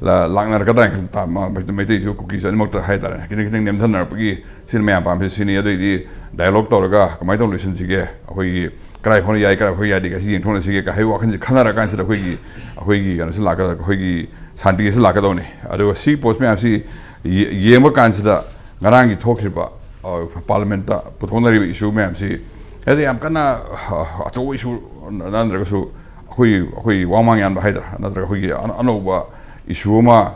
ꯂꯥ-, ꯂꯥꯛꯅꯔꯛꯀꯗ꯭ꯔꯥ ꯍꯥꯏꯅ ꯈꯟꯕ꯫ ꯃꯩꯇꯩꯁꯨ ꯀꯨꯀꯤꯁꯨ ꯑꯅꯤꯃꯛꯇ ꯍꯥꯏꯇꯥꯔꯦ, ꯈꯤꯇꯪ ꯈꯤꯇꯪ ꯅꯦꯝꯊꯅꯔꯛꯄꯒꯤ ꯁꯤꯅ ꯃꯌꯥꯝ ꯄꯥꯝꯃꯤꯁꯦ ꯁꯤꯅꯤ꯫ ꯑꯗꯨꯑꯣꯏꯗꯤ ꯗꯥꯏꯂꯣꯒ ꯇꯧꯔꯒ ꯀꯃꯥꯏꯅ ꯇꯧꯅ ꯂꯣꯏꯁꯤꯟꯁꯤꯒꯦ? ꯑꯩꯈꯣꯏꯒꯤ ꯀꯗꯥꯏ ꯐꯥꯎꯅ ꯌꯥꯏ, ꯀꯗꯥꯏ ꯐꯥꯎ ꯌꯥꯗꯦ, ꯑꯁꯤ ꯌꯦꯡꯊꯣꯛꯅꯁꯤꯒꯦ ꯀ-, ꯍꯥꯏꯕ ꯋꯥꯈꯜꯁꯦ ꯈꯟꯅꯔ ꯀꯥꯟꯁꯤꯗ ꯑꯩꯈꯣꯏꯒꯤ, ꯑꯩꯈꯣꯏꯒꯤ ꯀꯩꯅꯣꯁꯤ ꯂꯥꯛꯀ-, ꯑꯩꯈꯣꯏꯒꯤ ꯁꯥꯟꯇꯤꯁꯤ ꯂꯥꯛꯀꯗꯧꯅꯤ꯫ ꯑꯗꯨꯒ ꯁꯤ ꯄꯣꯠ ꯃꯌꯥꯝꯁꯤ ꯌꯦ-, ꯌꯦꯡꯕ ꯀꯥꯟꯁꯤꯗ ꯉꯔꯥꯡꯒꯤ ꯊꯣꯛꯈꯤꯕ, ꯑ, ꯄꯥꯔꯂꯤꯌꯥꯃꯦꯟꯠꯇ ꯄꯨꯊꯣꯛꯅꯔꯤꯕ ꯏꯁꯨ ꯃꯌꯥꯝꯁꯤ, ꯍꯥꯏꯗꯤ ꯌꯥꯝ ꯀꯟꯅ, ꯑ, ꯑꯆꯧꯕ ꯏꯁꯨ ꯅꯠꯇ꯭ꯔꯒꯁꯨ, ꯑꯩꯈꯣꯏ, ꯑꯩꯈꯣꯏ ꯋꯥ ꯃꯥꯡ ꯌꯥꯟꯕ ꯍꯥꯏꯗ꯭ꯔꯥ, ꯅꯠꯇ꯭ꯔꯒ ꯑꯩꯈꯣꯏꯒꯤ ꯑꯅ-, ꯑꯅꯧꯕ ꯏꯁꯨ ꯑꯃ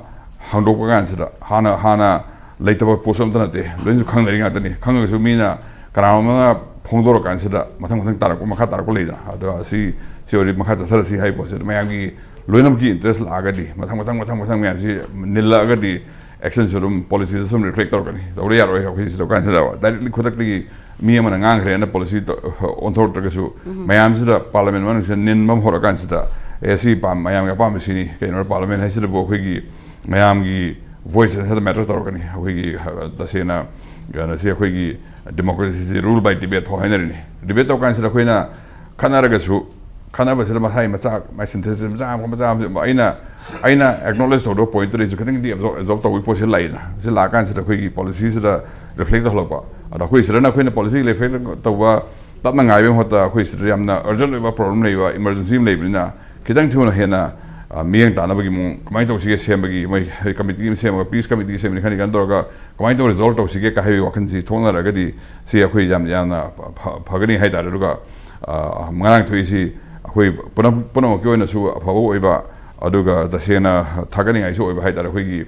ꯍꯥꯡꯗꯣꯛꯄ ꯀꯥꯟꯁꯤꯗ, ꯍꯥꯟꯅ, ꯍꯥꯟꯅ ꯂꯩꯇꯕ ꯄꯣꯠꯁꯨ ꯑꯝꯇ ꯅꯠꯇꯦ, ꯂꯣꯏꯅꯁꯨ ꯈꯪꯅꯔꯤ ꯉꯥꯛꯇꯅꯤ꯫ ꯈꯪꯉꯒꯁꯨ ꯃꯤꯅ, ꯀꯅꯥꯒꯨꯝꯕꯅ ꯐꯣꯡꯗꯣꯔꯀꯥꯟꯁꯤꯗ ꯃꯊꯪ ꯃꯊꯪ ꯇꯥꯔꯛꯄ, ꯃꯈꯥ ꯇꯥꯔꯛꯄ ꯂꯩꯗꯅ, ꯑꯗꯣ ꯑꯁꯤ, ꯁꯤ ꯑꯣꯏꯔꯗꯤ ꯃꯈꯥ ꯆꯠꯊꯔꯁꯤ ꯍꯥꯏꯕ ꯄꯣꯠꯁꯦ ꯃꯌꯥꯝꯒꯤ ꯂꯣꯏꯅꯃꯛꯀꯤ interest ꯂꯥꯛꯑꯒꯗꯤ, ꯃꯊꯪ ꯃꯊꯪ ꯃꯊꯪ ꯃꯊꯪ ꯃꯌꯥꯝꯁꯤ ꯅꯤꯜꯂꯛꯑꯒꯗꯤ, actionꯁꯨ ꯑꯗꯨꯝ policyꯗ ꯁꯨꯝ reflect ꯇꯧꯔꯛꯀꯅꯤ꯫ ꯇꯧꯗ ꯌꯥꯔꯣꯏ, ꯑꯩꯈꯣꯏ ꯁꯤꯗ ꯀꯥꯟꯁꯤꯗ directly ꯈꯨꯗꯛꯇꯒꯤ ꯃꯤ ꯑꯃꯅ ꯉꯥꯡꯈ꯭ꯔꯦꯅ policy ꯇ-, ꯑꯣꯟꯊꯣꯔꯛꯇ꯭ꯔꯒꯁꯨ, ꯃꯌꯥꯝꯁꯤꯗ parliament ꯃꯅꯨꯡꯁꯤꯗ ꯅꯤꯟꯕ ꯑꯃ ꯍꯧꯔꯀꯥꯟꯁꯤꯗ, ꯑꯦ, ꯁꯤ ꯄꯥꯝ-, ꯃꯌꯥꯝꯒꯤ ꯑꯄꯥꯝꯕꯁꯤꯅꯤ, ꯀꯩꯅꯣ, parliament ꯍꯥꯏꯁꯤꯗꯕꯨ ꯑꯩꯈꯣꯏꯒꯤ ꯃꯌꯥꯝꯒꯤ voice ꯍꯦꯛꯇ matter ꯇꯧꯔꯛꯀꯅꯤ꯫ ꯑꯩꯈꯣꯏꯒꯤ, ꯑ, ꯇꯁꯦꯡꯅ ꯀꯩꯅꯣꯁꯤ, ꯑꯩꯈꯣꯏꯒꯤ democracyꯁꯤ rule by debate ꯐꯥꯎ ꯍꯥꯏꯅꯔꯤꯅꯤ꯫ Debate ꯇꯧꯔꯀꯥꯟꯁꯤꯗ ꯑꯩꯈꯣꯏꯅ ꯈꯠꯅꯔꯒꯁꯨ, ꯈꯠꯅꯕꯁꯤꯗ ꯃꯁꯥꯒꯤ ꯃꯆꯥ, ꯃꯥꯏ synthesis ꯃꯆꯥ ꯑꯃ, ꯃꯆꯥ ꯑꯃ, ꯑꯩꯅ, ꯑꯩꯅ acknowledge ꯇꯧꯗꯕ pointꯇꯨꯗꯩꯁꯨ ꯈꯤꯇꯪꯗꯤ absorb, absorb ꯇꯧꯕꯒꯤ ꯄꯣꯠꯁꯤ ꯂꯥꯛꯏꯗꯅ꯫ ꯁꯤ ꯂꯥꯛꯑꯀꯥꯟꯁꯤꯗ ꯑꯩꯈꯣꯏꯒꯤ policyꯁꯤꯗ reflect ꯇꯧꯍꯜꯂꯛꯄ꯫ ꯑꯗꯣ ꯑꯩꯈꯣꯏ ꯁꯤꯗꯅ ꯑꯩꯈꯣꯏꯅ policy reflect ꯇꯧꯕ ꯇꯞꯅ ꯉꯥꯏꯕꯒꯤ ꯃꯍꯨꯠꯇ, ꯑꯩꯈꯣꯏ ꯁꯤꯗ ꯌꯥꯝꯅ urgent ꯑꯣꯏꯕ problem ꯂꯩꯕ, emergency ꯑꯃ ꯂꯩꯕꯅꯤꯅ, ꯈꯤꯇꯪ ꯊꯨꯅ ꯍꯦꯟꯅ, ꯑ, ꯃꯤꯠꯌꯦꯡ ꯇꯥꯅꯕꯒꯤ ꯃꯑꯣꯡ ꯀꯃꯥꯏꯅ ꯇꯧꯁꯤꯒꯦ ꯁꯦꯝꯕꯒꯤ, ꯃꯣꯏ committee ꯑꯃ ꯁꯦꯝꯃꯒ, peace committee ꯁꯦꯝꯕꯅꯤ ꯈꯪꯗꯦ, ꯀꯩꯅꯣ ꯇꯧꯔꯒ ꯀꯃꯥꯏꯅ ꯇꯧꯔꯒ resolve ꯇꯧꯁꯤꯒꯦ ꯀ ꯍꯥꯏꯕꯒꯤ ꯋꯥꯈꯜꯁꯤ ꯊꯣꯛꯅꯔꯒꯗꯤ, ꯁꯤ ꯑꯩꯈꯣꯏ ꯌꯥꯝ, ꯌꯥꯝꯅ ꯐ-, ꯐꯒꯅꯤ ꯍꯥꯏꯇꯥꯔꯦ꯫ ꯑꯗꯨꯒ, ꯑ, ꯉꯔꯥꯡ ꯊꯣꯛꯏꯁꯤ ꯑꯩꯈꯣꯏ ꯄꯨꯝꯅꯃꯛ-, ꯄꯨꯝꯅꯃꯛꯀꯤ ꯑꯣꯏꯅꯁꯨ ꯑꯐꯕ ꯑꯣꯏꯕ, ꯑꯗꯨꯒ ꯇꯁꯦꯡꯅ ꯊꯥꯒꯠꯅꯤꯡꯉꯥꯏꯁꯨ ꯑꯣꯏꯕ ꯍꯥꯏꯇꯥꯔꯦ꯫ ꯑꯩꯈꯣꯏꯒꯤ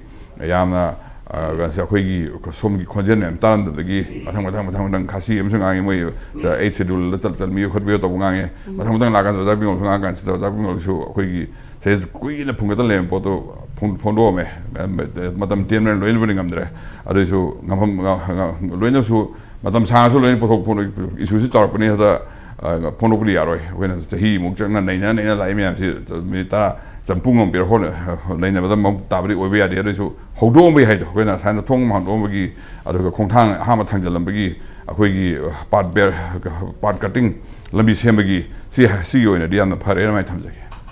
ꯌꯥꯝꯅ, ꯑ, ꯀꯩꯅꯣꯁꯦ, ꯑꯩꯈꯣꯏꯒꯤ ꯁꯣꯝꯒꯤ ꯈꯣꯟꯖꯦꯜ ꯃꯌꯥꯝ ꯇꯥꯔꯝꯗꯕꯗꯒꯤ ꯃꯊꯪ, ꯃꯊꯪ, ꯃꯊꯪ, ꯃꯊꯪ ꯈꯥꯁꯤ ꯑꯃꯁꯨ ꯉꯥꯡꯉꯤ, ꯃꯣꯏ eighth scheduleꯗ ꯆꯠ-, ꯆꯠꯃꯤꯌꯨ ꯈꯣꯠꯄꯤꯌꯨ ꯇꯧꯕ ꯉꯥꯡꯉꯤ꯫ ꯃꯊꯪ, ꯃꯊꯪ ꯂꯥꯛꯀꯥꯟꯗ ꯑꯣꯖꯥ ꯄꯤꯉꯣꯜꯁꯨ ꯉꯥꯡꯉꯀꯥꯟꯁꯤꯗ ꯑꯣꯖꯥ ꯄꯤꯉꯣꯜꯁꯨ ꯑꯩꯈꯣꯏꯒꯤ ꯁꯦ ꯀꯨꯏꯅ ꯐꯨꯝꯒꯠꯇꯅ ꯂꯩꯔꯝꯕ ꯄꯣꯠꯇꯣ ꯐꯣꯡ-, ꯐꯣꯡꯗꯣꯛꯑꯝꯃꯦ꯫ ꯃꯇꯝ ꯇꯦꯟꯕꯅ ꯂꯣꯏꯅꯕꯨꯗꯤ ꯉꯝꯗ꯭ꯔꯦ꯫ ꯑꯗꯨꯏꯁꯨ ꯉꯝꯐꯝ, ꯉ-, ꯉ-, ꯂꯣꯏꯅꯁꯨ ꯃꯇꯝ ꯁꯥꯡꯉꯁꯨ ꯂꯣꯏꯅ ꯄꯨꯊꯣꯛ-, ꯐꯣꯡꯗꯣꯛ-, issueꯁꯤ ꯆꯥꯎꯔꯛꯄꯅꯤ꯫ ꯑꯗ, ꯑ, ꯐꯣꯡꯗꯣꯛꯄꯗꯤ ꯌꯥꯔꯣꯏ꯫ ꯑꯩꯈꯣꯏꯅ ꯆꯍꯤꯃꯨꯛ ꯆꯪꯅ ꯅꯩꯅ, ꯅꯩꯅ ꯂꯥꯛꯏ ꯃꯌꯥꯝꯁꯤ ꯃꯤꯅꯤꯠ ꯇꯔꯥ ꯆꯝꯄꯨꯡ ꯑꯃ ꯄꯤꯔ ꯍꯣꯠꯅ-, ꯅꯩꯅꯕꯗ ꯃꯃꯨꯠ ꯇꯥꯕꯗꯤ ꯑꯣꯏꯕ ꯌꯥꯗꯦ꯫ ꯑꯗꯨꯏꯁꯨ ꯍꯧꯗꯣꯛꯑꯝꯕ ꯌꯥꯏ ꯍꯥꯏꯗꯣ, ꯑꯩꯈꯣꯏꯅ ꯁꯨꯃꯥꯏꯅ ꯊꯣꯡ ꯑꯃ ꯍꯥꯡꯗꯣꯛꯑꯝꯕꯒꯤ, ꯑꯗꯨꯒ ꯈꯣꯡꯊꯥꯡ ꯑꯍꯥꯟꯕ ꯊꯥꯡꯖꯜꯂꯝꯕꯒꯤ, ꯑꯩꯈꯣꯏꯒꯤ path ber-, path cutting ꯂꯝꯕꯤ ꯁꯦꯝꯕꯒꯤ, ꯁꯤ, ꯁꯤꯒꯤ ꯑꯣꯏꯅꯗꯤ ꯌꯥꯝꯅ ꯐꯔꯦꯅ ꯑꯗꯨꯃꯥꯏꯅ ꯊꯝꯖꯒꯦ꯫